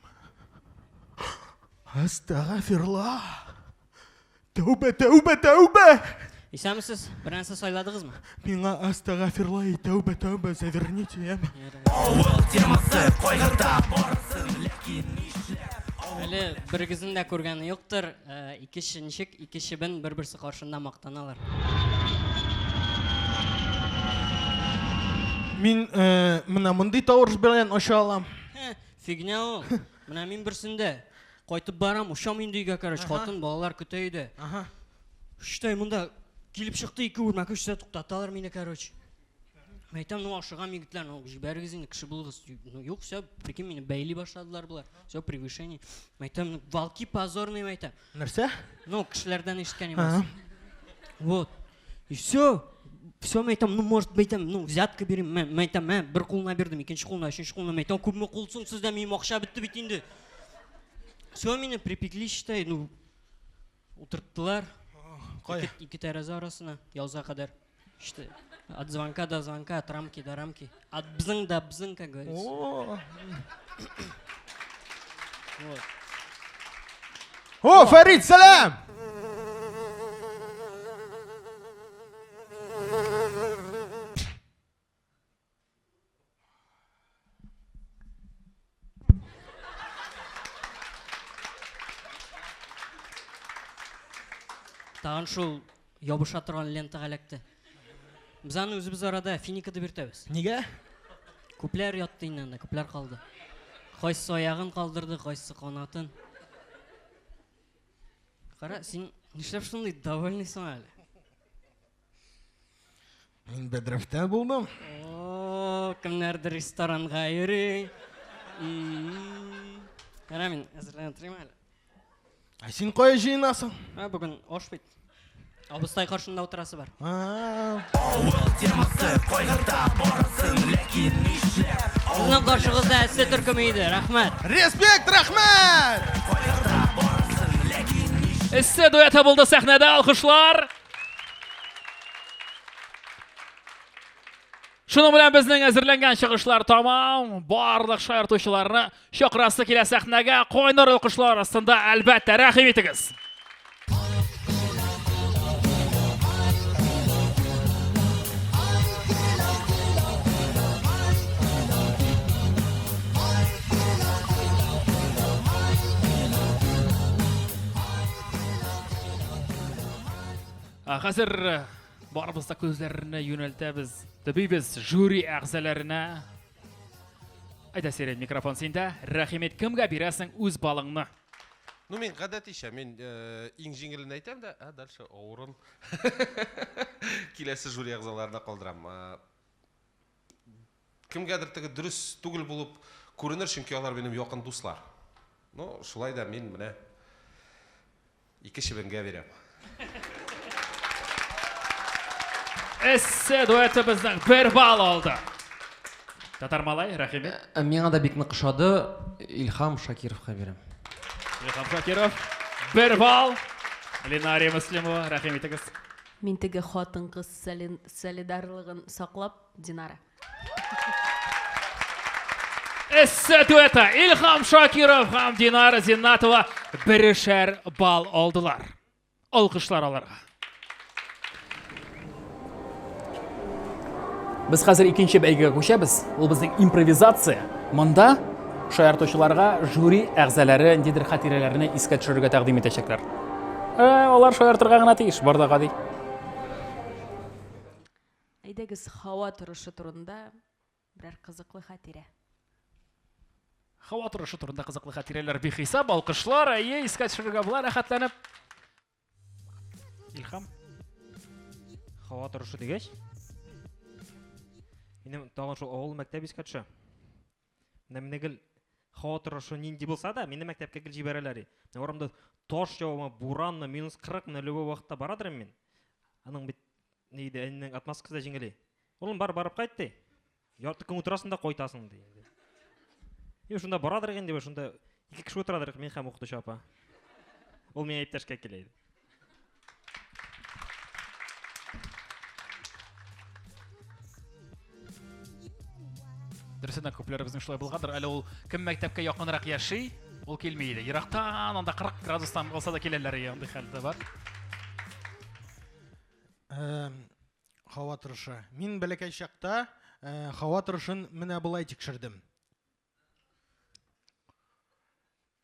Әстәгафирла. Тәүбә, тәүбә, тәүбә. Исәнмесез, бер нәрсә сайладыгызмы? Миңа әстәгафирла и тәүбә, тәүбә, заверните, яме. Әле берегезнең дә күргәне юктыр. Ә, Ике ченчек, ике чебен бер-берсе каршында мактаналар. Мин э, менә мондый тавыш белән оча алам. Хе, Фигня ул. Менә мин берсендә кайтып барам, очам инде өйгә, короче, хатын, балалар көтә өйдә. Ага. Штай монда килеп чыкты ике үрмәкүч дә туктаталар мине, короче. Мин әйтәм, ну ашыгам егетләр, ну җибәрегез инде, кеше булыгыз. Ну юк, все, прикинь, мине бәйли башладылар болар. Все, превышение. Мин әйтәм, ну, волки позорные, мин әйтәм. Нәрсә? Ну, кешеләрдән ишеткән Ага. имеш. Вот. И все. Все, мин әйтәм, ну, может, мин әйтәм, ну, взятка бирим. Мин мин әйтәм, мә, бер кулына бирдем, икенче кулына, өченче кулына. Мин әйтәм, күпме кул соң сездә, минем акча бетте бит инде. Все, мине припекли, считай, ну, утырттылар. Кая? Ике, ике тәрәзә арасына, язга кадәр. Считай, от звонка до звонка, от рамки до рамки. От бзың до бзың, как говорится. О, Вот. О, Фәрит, сәлам! Тагын шул ябыша торган лентага эләкте. Без аны үзебез арада финика дип йөртәбез. Нигә? Күпләр ятты инде анда, күпләр калды. Кайсысы аягын калдырды, кайсысы канатын. Кара, син нишләп шундый довольный соң әле? Мин бәдрәфтә булдым. О, кемнәрдер ресторанга йөри. М-м-м. Кара, мин әзерләнеп торыйм әле. Ә син кая җыенасың? Ә, бүген аш бит. Абыстай каршында утырасы бар. А, Сезнең каршыгызда эссе төркеме иде. Рәхмәт. Респект, рәхмәт! Эссе дуэты булды сәхнәдә, алкышлар. Шуның белән безнең әзерләнгән чыгышлар тамам. Барлык шаяртучыларны чакырасы килә сәхнәгә. Кайнар алкышлар астында әлбәттә рәхим итегез. Ә, Хәзер э, барыбыз да күзләрне юнәлтәбез, төбибез жюри әгъзаларына. Әйдә, Сирень, микрофон синдә. Рәхим ит, кемгә бирәсең үз балыңны? Ну, мин гадәтичә, мин э, иң җиңелен әйтәм дә, ә дальше авырын киләсе жюри әгъзаларына калдырам. Э, Кемгәдер теге дөрес түгел булып күренер, чөнки алар минем якын дуслар. Ну, шулай да мин менә ике чебенгә бирәм. Эссе дуэты безнең бер балл алды. Татар малай, рәхим ит. Ә, Миңа да бик нык ошады. Илһам Шакировка бирәм. Илһам Шакиров, бер балл. Ленария Мөслимова, рәхим итегез. Мин теге хатын-кыз солидарлыгын саклап, Динара. Эссе дуэты Илһам Шакиров һәм Динара Зиннатова берешәр балл алдылар. Алкышлар аларга. Без хәзер икенче бәйгегә күчәбез. Ул безнең импровизация. Монда шаяртучыларга жюри әгъзалары ниндидер хатирәләрне искә төшерергә тәкъдим итәчәкләр. Ә, алар шаяртырга гына тиеш, бар да гади. Әйдәгез, һава торышы турында берәр кызыклы хатирә. Һава торышы турында кызыклы хатирәләр бихисап, алкышлар, әйе, искә төшерергә була рәхәтләнеп. Илһам. Һава торышы дигәч, минем тагын шул авыл мәктәп искә төшә. Менә мине гел һава торышы нинди булса да, мине мәктәпкә гел җибәрәләр. Менә урамда таш явамы, буранмы, минус 40 менә любой вакытта барадыр мин. Аның бит ни иде, әнинең отмазкасы да җиңели. Улым бар, барып кайт ди. Ярты көн утырасың да кайтасың ди. И шунда барадыр инде, шунда ике кеше утырадыр, мин һәм укытучы апа. Ул миңа иптәшкә килә иде. Дөресен дә күпләребезнең шулай булгандыр. Әле ул кем мәктәпкә якынрак яши, ул килми иде. Ерактан анда 40 градустан булса да киләләр, андый хәл дә бар. Һава торышы. Мин бәләкәй чакта э, һава торышын менә болай тикшердем.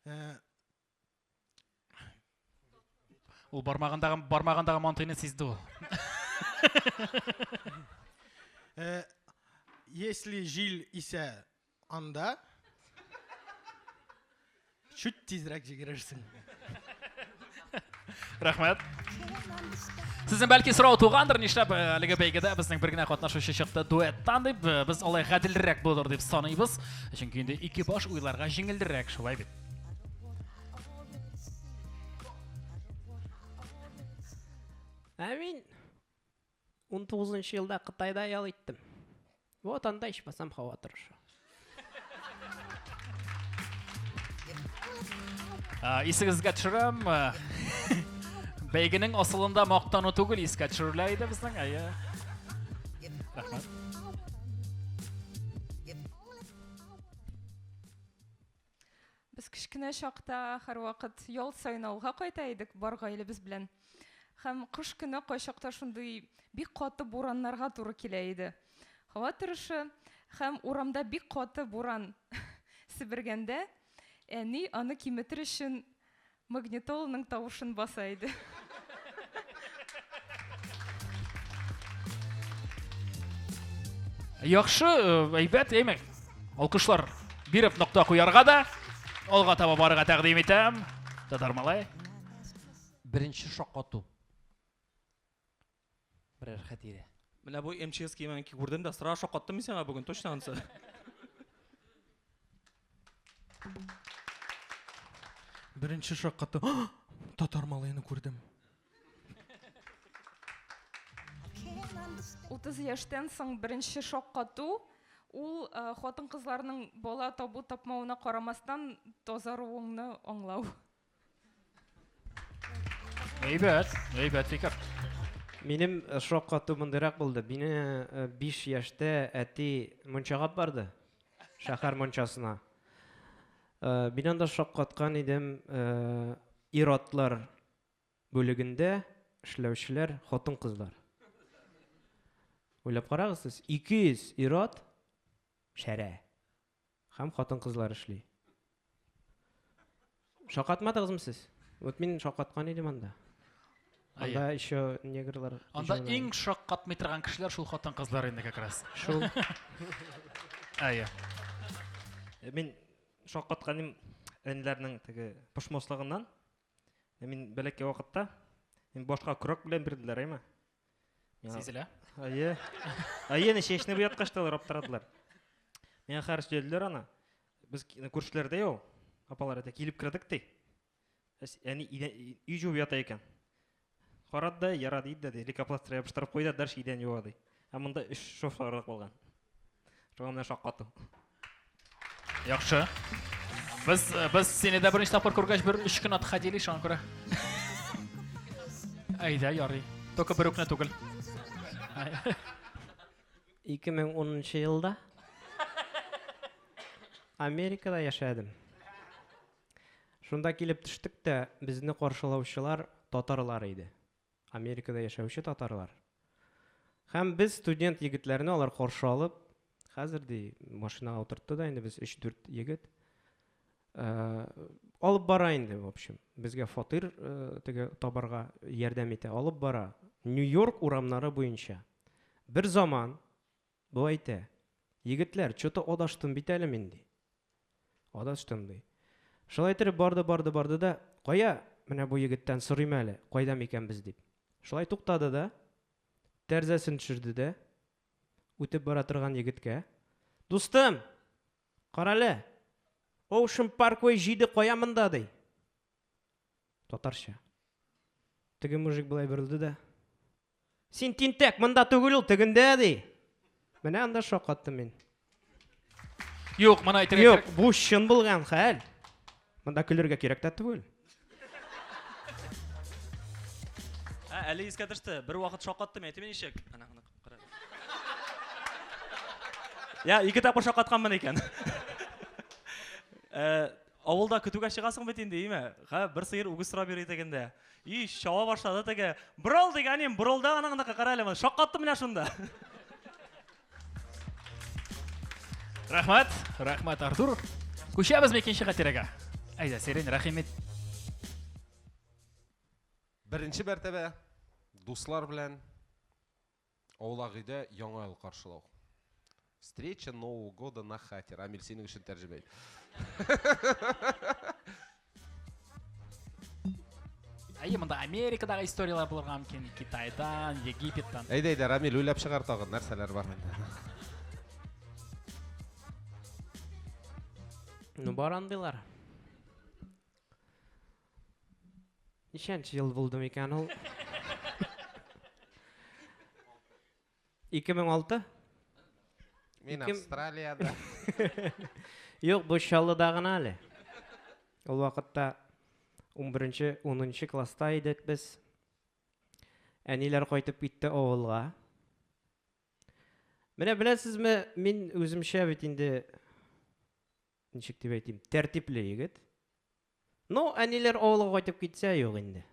Э, Ул бармагындагы бармагындагы мантыйны сизде ул. Э, если җил исә анда, чуть тизрәк җигерерсең. Рәхмәт. Сезнең бәлки сорау тугандыр, нишләп э, әлеге бәйгедә безнең бер генә катнашучы чыкты дуэттан дип, э, без алай гаделрәк булыр дип саныйбыз. Чөнки инде ике баш уйларга җиңелрәк, шулай бит. Ә мин 19 елда Кытайда ял иттем. Вот анда ичмасам һава торышы. Исегезгә төшерәм, бәйгенең асылында мактану түгел, искә төшерелә иде безнең, әйе. Рәхмәт. Без кечкенә чакта һәрвакыт ял саен авылга кайта идек бар гаиләбез белән. Һәм кыш көне кайчакта шундый бик каты бураннарга туры килә иде. Һава торышы һәм урамда бик каты буран себергәндә, әни аны киметер өчен магнитоланың тавышын баса иде. Яхшы, э, әйбәт, әйме. Алкышлар биреп нокта куярга да, алга таба барырга тәкъдим итәм. Татар малай. Беренче шаккату. Берәр хатирә. Менә бу МЧС киемен күрдем дә, сразу шаккаттым мин сиңа бүген, точно анысы. Беренче шаккату. Татар малаены күрдем. 30 яшьтән соң беренче шаккату ул э, хатын-кызларның бала табу тапмавына карамастан тазаруыңны аңлау. Әйбәт, әйбәт фикер. Минем э, шаккату мондыйрак булды. Мине 5 э, яшьтә әти мунчага алып барды. Шәһәр мунчасына. Э, мин анда шаккаткан идем. Ир-атлар бүлегендә эшләүчеләр хатын-кызлар. Уйлап карагыз сез, 200 ир-ат шәрә. Һәм хатын-кызлар эшли. Шаккатмадыгызмы сез? Вот мин шаккаткан идем анда. Анда еще негрлар. Анда иң шаккатмый торган кешеләр шул хатын-кызлар инде как раз. Шул. Әйе. Э, мин шаккаткан идем әниләрнең теге пошмаслыгыннан. Э, мин бәләкәй вакытта мин башка көрәк белән бирделәр, әйме? Сизелә. Әйе. Әйе, чәчне буяткач та алар аптырадылар. Миңа хәер сөйләделәр аны. Без күршеләрдә ул. Апалар әйтә, килеп кердек ди. Әни өй жуып ята икән. Карады да, яра диде дә, ди. Лейкопластырь ябыштырып куйды, дальше идән юа ди. Ә монда өч шоферлык булган. Шуңа менә шаккату. Яхшы. Без, э, без сине дә беренче тапкыр күргәч, бер өч көн отходили, шуңа күрә. Әйдә, ярый. Только бер үкне түгел. 2010 елда Америкада яшәдем. Шунда килеп төштек тә, безне каршылаучылар татарлар иде. Америкада яшәүче татарлар. Һәм без студент егетләрне алар каршы алып, хәзер ди, машинага утыртты да инде без 3-4 егет. Э, алып бара инде, в общем. Безгә фатир э, теге табарга ярдәм итә, алып бара. Нью-Йорк урамнары буенча. Бер заман бу әйтә, егетләр, что-то адаштым бит әле мин, ди. Адаштым, ди. Шулай итеп барды, барды, барды да, кая, менә бу егеттән сорыйм әле, кайда микән без дип. Шулай туктады да, тәрзәсен төшерде дә, үтеп бара торган егеткә, дустым, карале, Ocean Parkway 7 кая монда, ди. Татарча. Теге мужик былай борылды да, Син тинтәк, монда түгел ул, тегендә, ди. Менә анда шаккаттым мин. Юк, моны әйтергә Юк, бу чын булган хәл. Монда көлергә кирәк тә түгел. Ә, әле искә төште. Бер вакыт шаккаттым, әйтим ничек. Ана, ана, кара. Я, ике тапкыр шаккатканмын икән. Э, авылда көтүгә чыгасың бит инде, име? Ха, бер сыер үгез сорап йөри тегендә. И, чаба башлады теге. Борыл дигәнем, борылды анаңныкы, кара әле моны. Шаккаттым менә шунда. Рәхмәт, рәхмәт, Артур. Күчәбез икенче хатирәгә. Әйдә, Сирень, рәхим ит. Беренче мәртәбә дуслар белән Аулак өйдә Яңа ел каршылау. Встреча Нового года на хате. Рамиль, синең өчен тәрҗемә ит. Әйе, монда Америкадагы историяләр булырга мөмкин, Китайдан, Египеттан. Әйдә, әйдә, Рамиль, уйлап чыгар тагын, нәрсәләр бар монда. Ну, бар андыйлар. Ничәнче ел булды микән ул? 2006? Мин Австралиядә. Юк, бу Чаллыда гына әле. Ул вакытта 11-нче, 10-нчы класста идек без. Әниләр кайтып китте авылга. Менә беләсезме, мин үземчә бит инде ничек дип әйтим, тәртипле егет. Ну, әниләр авылга кайтып китсә, юк инде.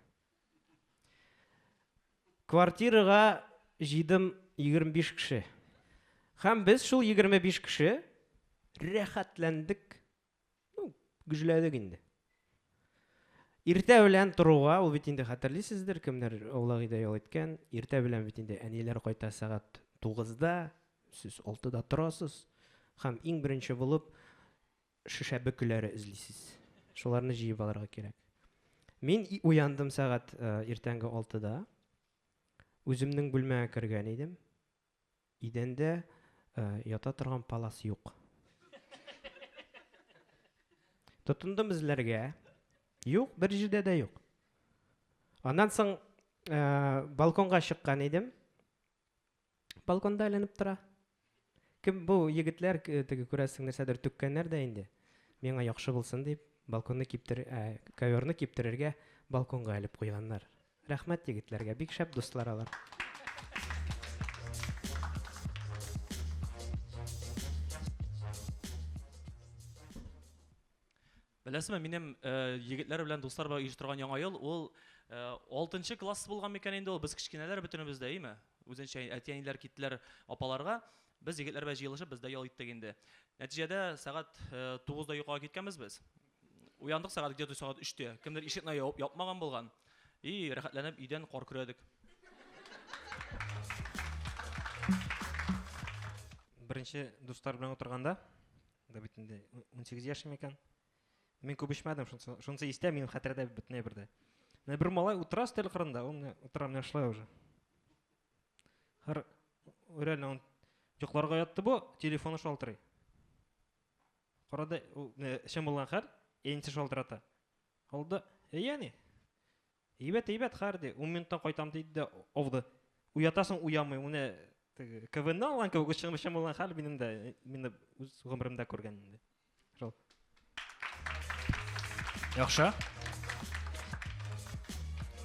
Квартирага җыйдым 25 кеше. Һәм без шул 25 кеше рәхәтләндек. Ну, гөжләдек инде. Иртә белән торуга, ул бит инде хәтерлисездер, кемнәр аулак өйдә ял иткән, иртә белән бит инде әниләр кайта сәгать 9-да, сез 6-да торасыз һәм иң беренче булып шешә бөкеләре эзлисез. Шуларны җыеп алырга кирәк. Мин уяндым сәгать э, иртәнге 6-да. Үземнең бүлмәгә кергән идем. Идәндә э, ята торган палас юк. Тотындым эзләргә. Юк, бер җирдә дә юк. Аннан соң э, балконга чыккан идем. Балконда эленеп тора. Кем бу егетләр теге күрәсең нәрсәдер түккәннәр дә инде. Миңа яхшы булсын дип, балконны киптер, ә, коверны киптерергә балконга элеп куйганнар. Рәхмәт егетләргә, бик шәп дуслар алар. Беләсезме, минем э, егетләр белән дуслар белән оештырган яңа ел ул э, 6 класс булган микән инде ул, без кечкенәләр бөтенебез дә, әйеме? Үзенчә әти-әниләр киттеләр апаларга. Без егетләр белән җыелышып, без дә ял иттек инде. Нәтиҗәдә сәгать 9-да йокыга киткәнбез без. Уяндык сәгать где-то сәгать 3-тә. Кемдер ишекне ябып япмаган булган. И рәхәтләнеп өйдән кар көрәдек. Беренче дуслар белән утырганда, да бит инде 18 яшем икән. Мин күп эчмәдем, шунысы, шунысы истә, минем хәтердә бөтенләй бер дә. Менә бер малай утыра өстәл кырында, ул менә утыра менә шулай уже. Хәр, реально он йокларга ятты бу, телефоны шалтырый. Карады, ул менә чын булган хәл, әнисе шалтырата. Алды, әй әни. Әйбәт, әйбәт, хәр ди, 10 минуттан кайтам диде дә ауды. Уятасың, уямый. Менә теге КВН алган кебек чын чын булган хәл минем дә, мин дә үз гомеремдә күргән инде. Шул. Яхшы.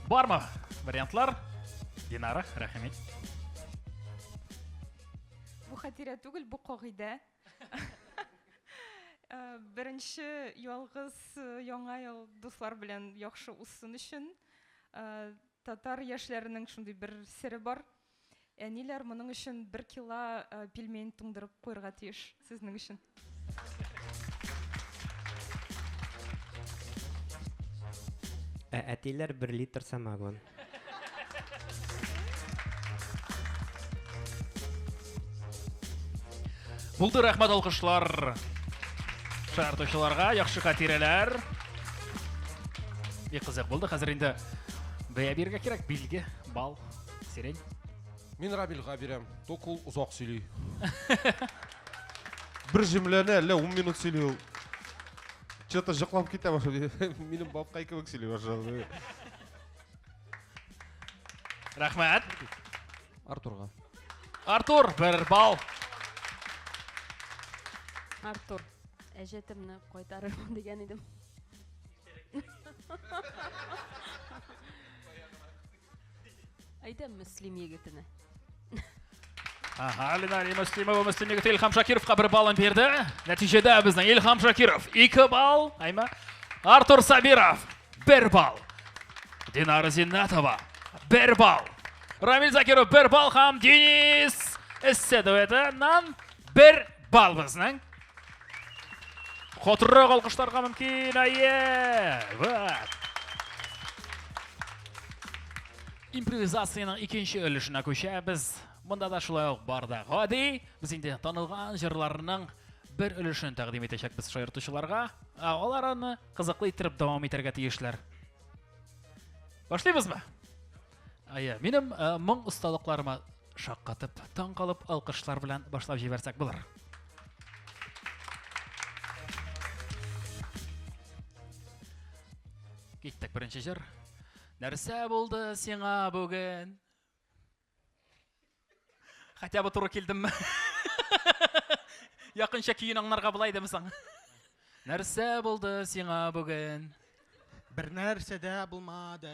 Бармы вариантлар? Динара, рәхим ит. Бу хатирә түгел, бу кагыйдә. Э, беренче ялгыз э, яңа ел дуслар белән яхшы узсын өчен э, татар яшьләренең шундый бер сере бар. Әниләр моның өчен бер кило пельмень туңдырып куярга тиеш сезнең өчен. Ә әтиләр бер литр самогон. Булды, рәхмәт алкышлар шаяртучыларга, яхшы хатирәләр. Бик кызык булды. Хәзер инде бәя бирергә кирәк, билге, балл. Сирень. Мин Рамилгә бирәм. Только ул озак сөйли. Бер җөмләне әллә 10 минут сөйли ул. Что-то җоклап китә башлады. Минем бабкай кебек сөйли башлады. Рәхмәт. Артурга. Артур, бер балл. Артур, әҗәтемне кайтарырмын дигән идем. Әйдә Мөслим егетенә. Ага, Ленария Мөслимова Мөслим егете Илһам Шакировка бер баллын бирде. Нәтиҗәдә безнең Илһам Шакиров 2 балл, әйме? Артур Сабиров 1 балл. Динара Зиннатова 1 балл. Рамиль Закиров 1 балл һәм Денис Эссе дуэтыннан 1 балл безнең. Катырак алкышларга мөмкин, әйе. Вот. Импровизациянең икенче өлешенә күчәбез. Монда да шулай ук бар да гади. Без инде танылган җырларның бер өлешен тәкъдим итәчәкбез шаяртучыларга. Ә алар аны кызыклы иттереп дәвам итәргә тиешләр. Башлыйбызмы? Әйе, минем э, моң осталыкларыма шаккатып, таң калып, алкышлар белән башлап җибәрсәк булыр. Киттек беренче җыр. Нәрсә булды сиңа бүген? Хотя бы туры килдемме? Якынча көен аңларга була идеме соң? Нәрсә булды сиңа бүген? Бер нәрсә дә булмады.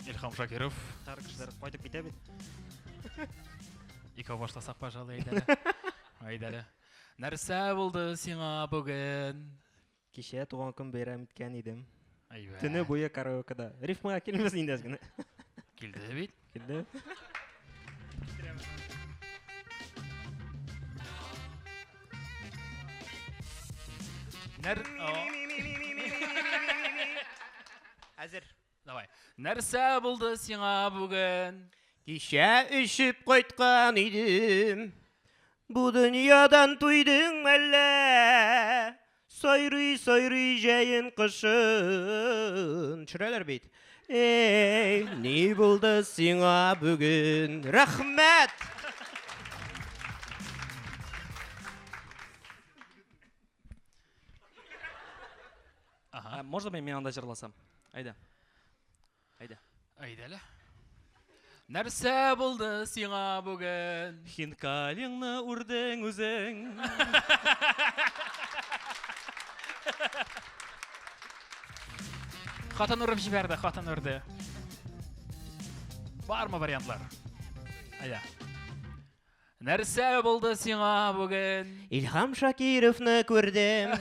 Илһам Шакиров. Тар кешеләр кайтып китә бит. Икәү башласак, пожалуй, әйдә әле. Әйдә әле. Нәрсә булды сиңа бүген? Кичә туган көн бәйрәм иткән идем. Әйбәт. Төне буе караокеда. Рифмага килмәс инде әз генә. Килде бит. Килде. Нәр... Әзер. Давай. Нәрсә булды сиңа бүген? Кичә эчеп кайткан идем. Бу дөньядан туйдың әллә? Сайрый-сайрый җәен кышын. Төшерәләр бит. Эй, ни булды сиңа бүген? Рәхмәт! Ага. Можно мин анда җырласам? Әйдә. Әйдә. Әйдә әле. Нәрсә булды сиңа бүген? Хинкалиңны үрдең үзең. Хатын үреп җибәрде, хатын үрде. Бармы вариантлар? Әйдә. Нәрсә булды сиңа бүген? Илһам Шакировны күрдем.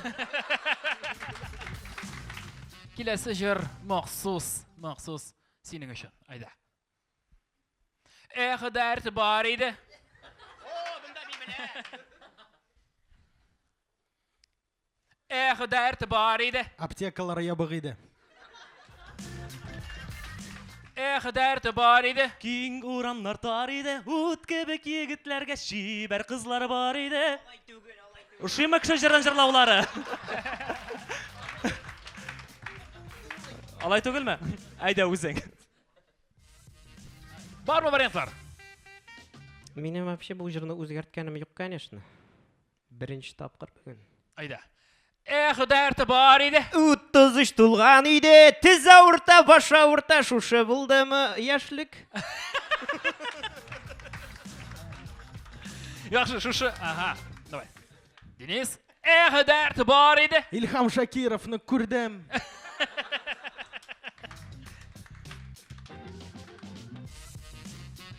Киләсе җыр махсус, махсус синең өчен. Әйдә. Эх, дәрт бар иде. Эх, дәрт бар иде. Аптекалар ябык иде. Эх, дәрт бар иде. Киң урамнар тар иде, ут кебек егетләргә чибәр кызлар бар иде. Ошыймы кеше җырын җырлаулары? Алай түгелме? Әйдә үзең. Бармы вариантлар? Минем вообще бу җырны үзгәрткәнем юк, конечно. Беренче тапкыр бүген. Әйдә. Эх, дәрте бар иде. 33 тулган иде. Тез авырта, баш авырта. Шушы булдымы яшьлек? Яхшы, шушы. Ага. Давай. Денис, эх, дәрт бар иде. Илһам Шакировны күрдем.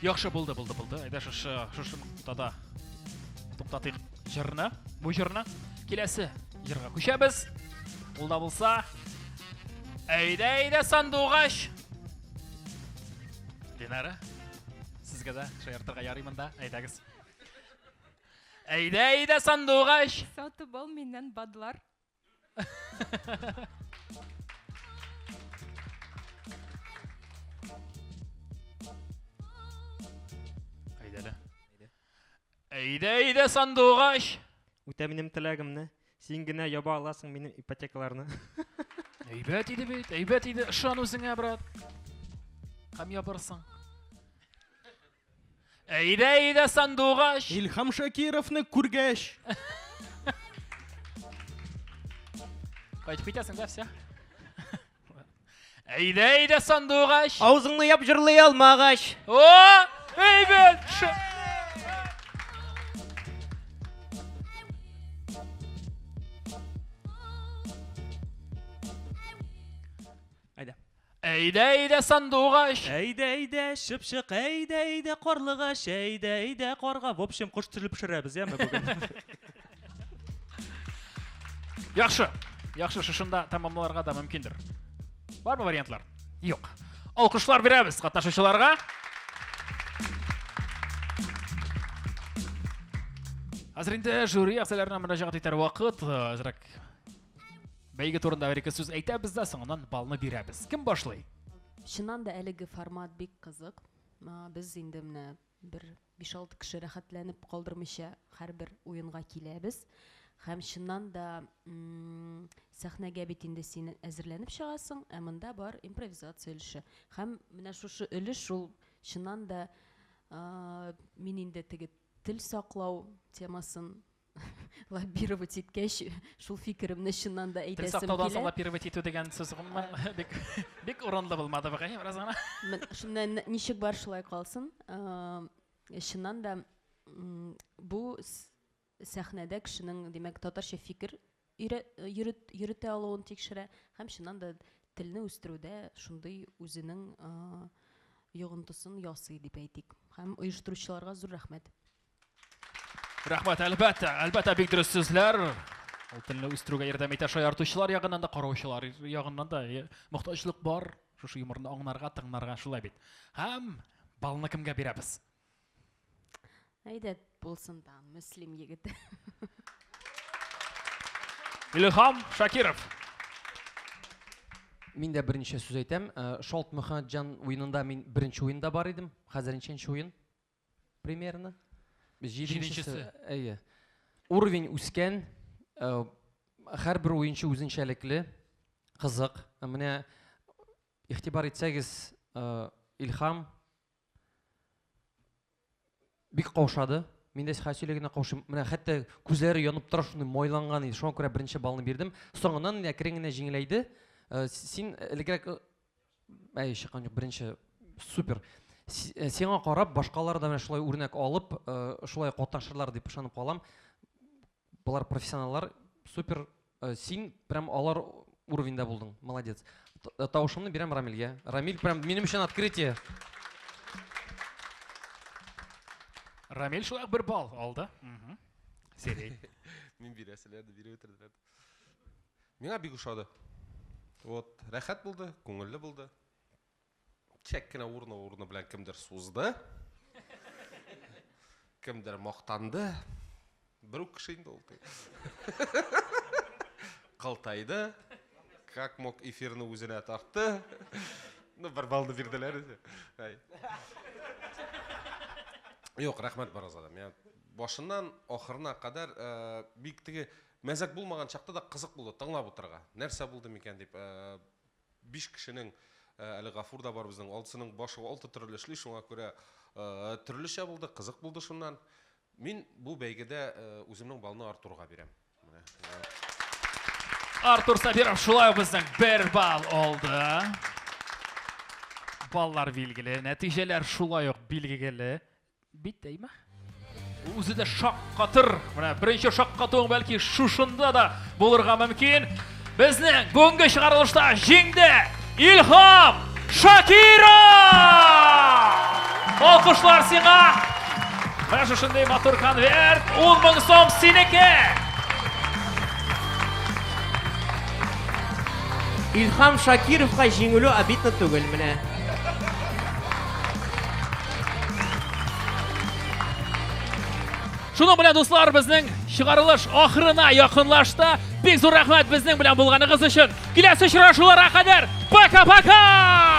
Яхшы булды, булды, булды. Әйдә шушы, шушы ноктада туктатыйк җырны, бу җырны. Киләсе җырга күчәбез. Ул да булса, әйдә, әйдә, сандугач. Динара, сезгә дә шаяртырга ярый монда. Әйдәгез. Әйдә, әйдә, сандугач. Сатып ал миннән бадлар. Әйдә әле. Әйдә, әйдә, сандугач. Үтә минем теләгемне. Син генә яба аласың минем ипотекаларны. Әйбәт иде бит, әйбәт иде. Ышан үзеңә, брат. Һәм ябырсың. Әйдә, әйдә, сандугач. Илһам Шакировны күргәч. Кайтып китәсең да, все. Әйдә, әйдә, сандугач. Авызыңны яп җырлый алмагач. О, әйбәт. Әйдә. Әйдә, әйдә, сандугач. Әйдә, әйдә, чыпчык, әйдә, әйдә, карлыгач, әйдә, әйдә, карга. В общем, кош теле пешерәбез, яме бүген. Яхшы. Яхшы, шушында тәмамларга да мөмкиндер. Бармы вариантлар? Юк. Алкышлар бирәбез катнашучыларга. Хәзер инде жюри әгъзаларына мөрәҗәгать итәр вакыт. Әзрәк бәйге турында бер-ике сүз әйтәбез дә, соңыннан балны бирәбез. Кем башлый? Чыннан да әлеге формат бик кызык. Без инде менә бер 5-6 кеше рәхәтләнеп калдырмыйча һәрбер уенга киләбез. Һәм чыннан да сәхнәгә бит инде син әзерләнеп чыгасың, ә монда бар импровизация өлеше. Һәм менә шушы өлеш ул чыннан да мин инде теге тел саклау темасын лоббировать иткәч, шул фикеремне чыннан да Тел әйтәсем саклаудан соң килә. лоббировать итү дигән сүз гомумән бик бик урынлы булмады бугай, бераз гына. Шуннан ничек бар шулай калсын. Чыннан да бу сәхнәдә кешенең, димәк, татарча фикер йөртә алуын тикшерә һәм чыннан да телне үстерүдә шундый үзенең йогынтысын ясый дип әйтик. Һәм оештыручыларга зур рәхмәт. Рәхмәт, әлбәттә, әлбәттә, бик дөрес сүзләр. Ул телне үстерүгә ярдәм итә шаяртучылар ягыннан да, караучылар ягыннан да мохтаҗлык бар. Шушы юморны аңнарга, тыңнарга шулай бит. Һәм балны кемгә бирәбез? Әйдә, булсын да, Мөслим егете. Илһам Шакиров. Мин дә берничә сүз әйтәм. Шалт Мөхәммәтҗан уенында мин беренче уенда бар идем. Хәзер ничәнче уен? Примерно. Җиденчесе. Әйе. Уровень үскән, һәрбер уенчы үзенчәлекле, кызык. Менә игътибар итсәгез, Илһам бик каушады. Мин дә хәзер генә каушыйм. Менә хәтта күзләре янып тора, шундый майланган иде. Шуңа күрә беренче баллны бирдем. Соңыннан инде әкрен генә җиңеләйде. Син элегрәк әй чыккан юк, беренче супер. Сиңа карап, башкалар да менә шулай үрнәк алып, шулай катнашырлар дип ышанып калам. Болар профессионаллар, супер. Син прям алар уровеньда булдың, молодец. Тавышымны бирәм Рамилгә. Рамиль прям минем өчен открытие. Рамиль шулай ук бер балл алды. Сергей. Мин бирәселәрне биреп бетерделәр. Миңа бик ошады. Вот, рәхәт булды, күңелле булды. Чәк кенә урыны-урыны белән кемдер сузды. Кемдер мактанды. Бер үк кеше инде ул. Кылтайды. Как мог эфирны үзенә тартты. Ну, бер баллны бирделәр инде. Әй. Юк, рәхмәт барыгызга да. Миңа башыннан ахырына кадәр бик теге мәзәк булмаган чакта да кызык булды тыңлап утырырга. Нәрсә булды микән дип, 5 кешенең, әле Гафур да бар безнең, алтысының башы алты төрле эшли, шуңа күрә төрлечә булды, кызык булды шуннан. Мин бу бәйгедә үземнең балны Артурга бирәм. Менә. Артур Сабиров шулай ук безнең бер балл алды. Баллар билгеле, нәтиҗәләр шулай ук билгеле. Бит, әйме? Үзе дә шаккатыр. Менә беренче шаккатуың бәлки шушында да булырга мөмкин. Безнең бүгенге чыгарылышта җиңде Илһам Шакиров! Алкышлар сиңа! Менә шушындый матур конверт, 10 мең сом синеке! Илһам Шакировка җиңелү обидно түгел менә. Шуның белән, дуслар, безнең чыгарылыш ахырына якынлашты. Бик зур рәхмәт безнең белән булганыгыз өчен. Киләсе очрашуларга кадәр пока-пока!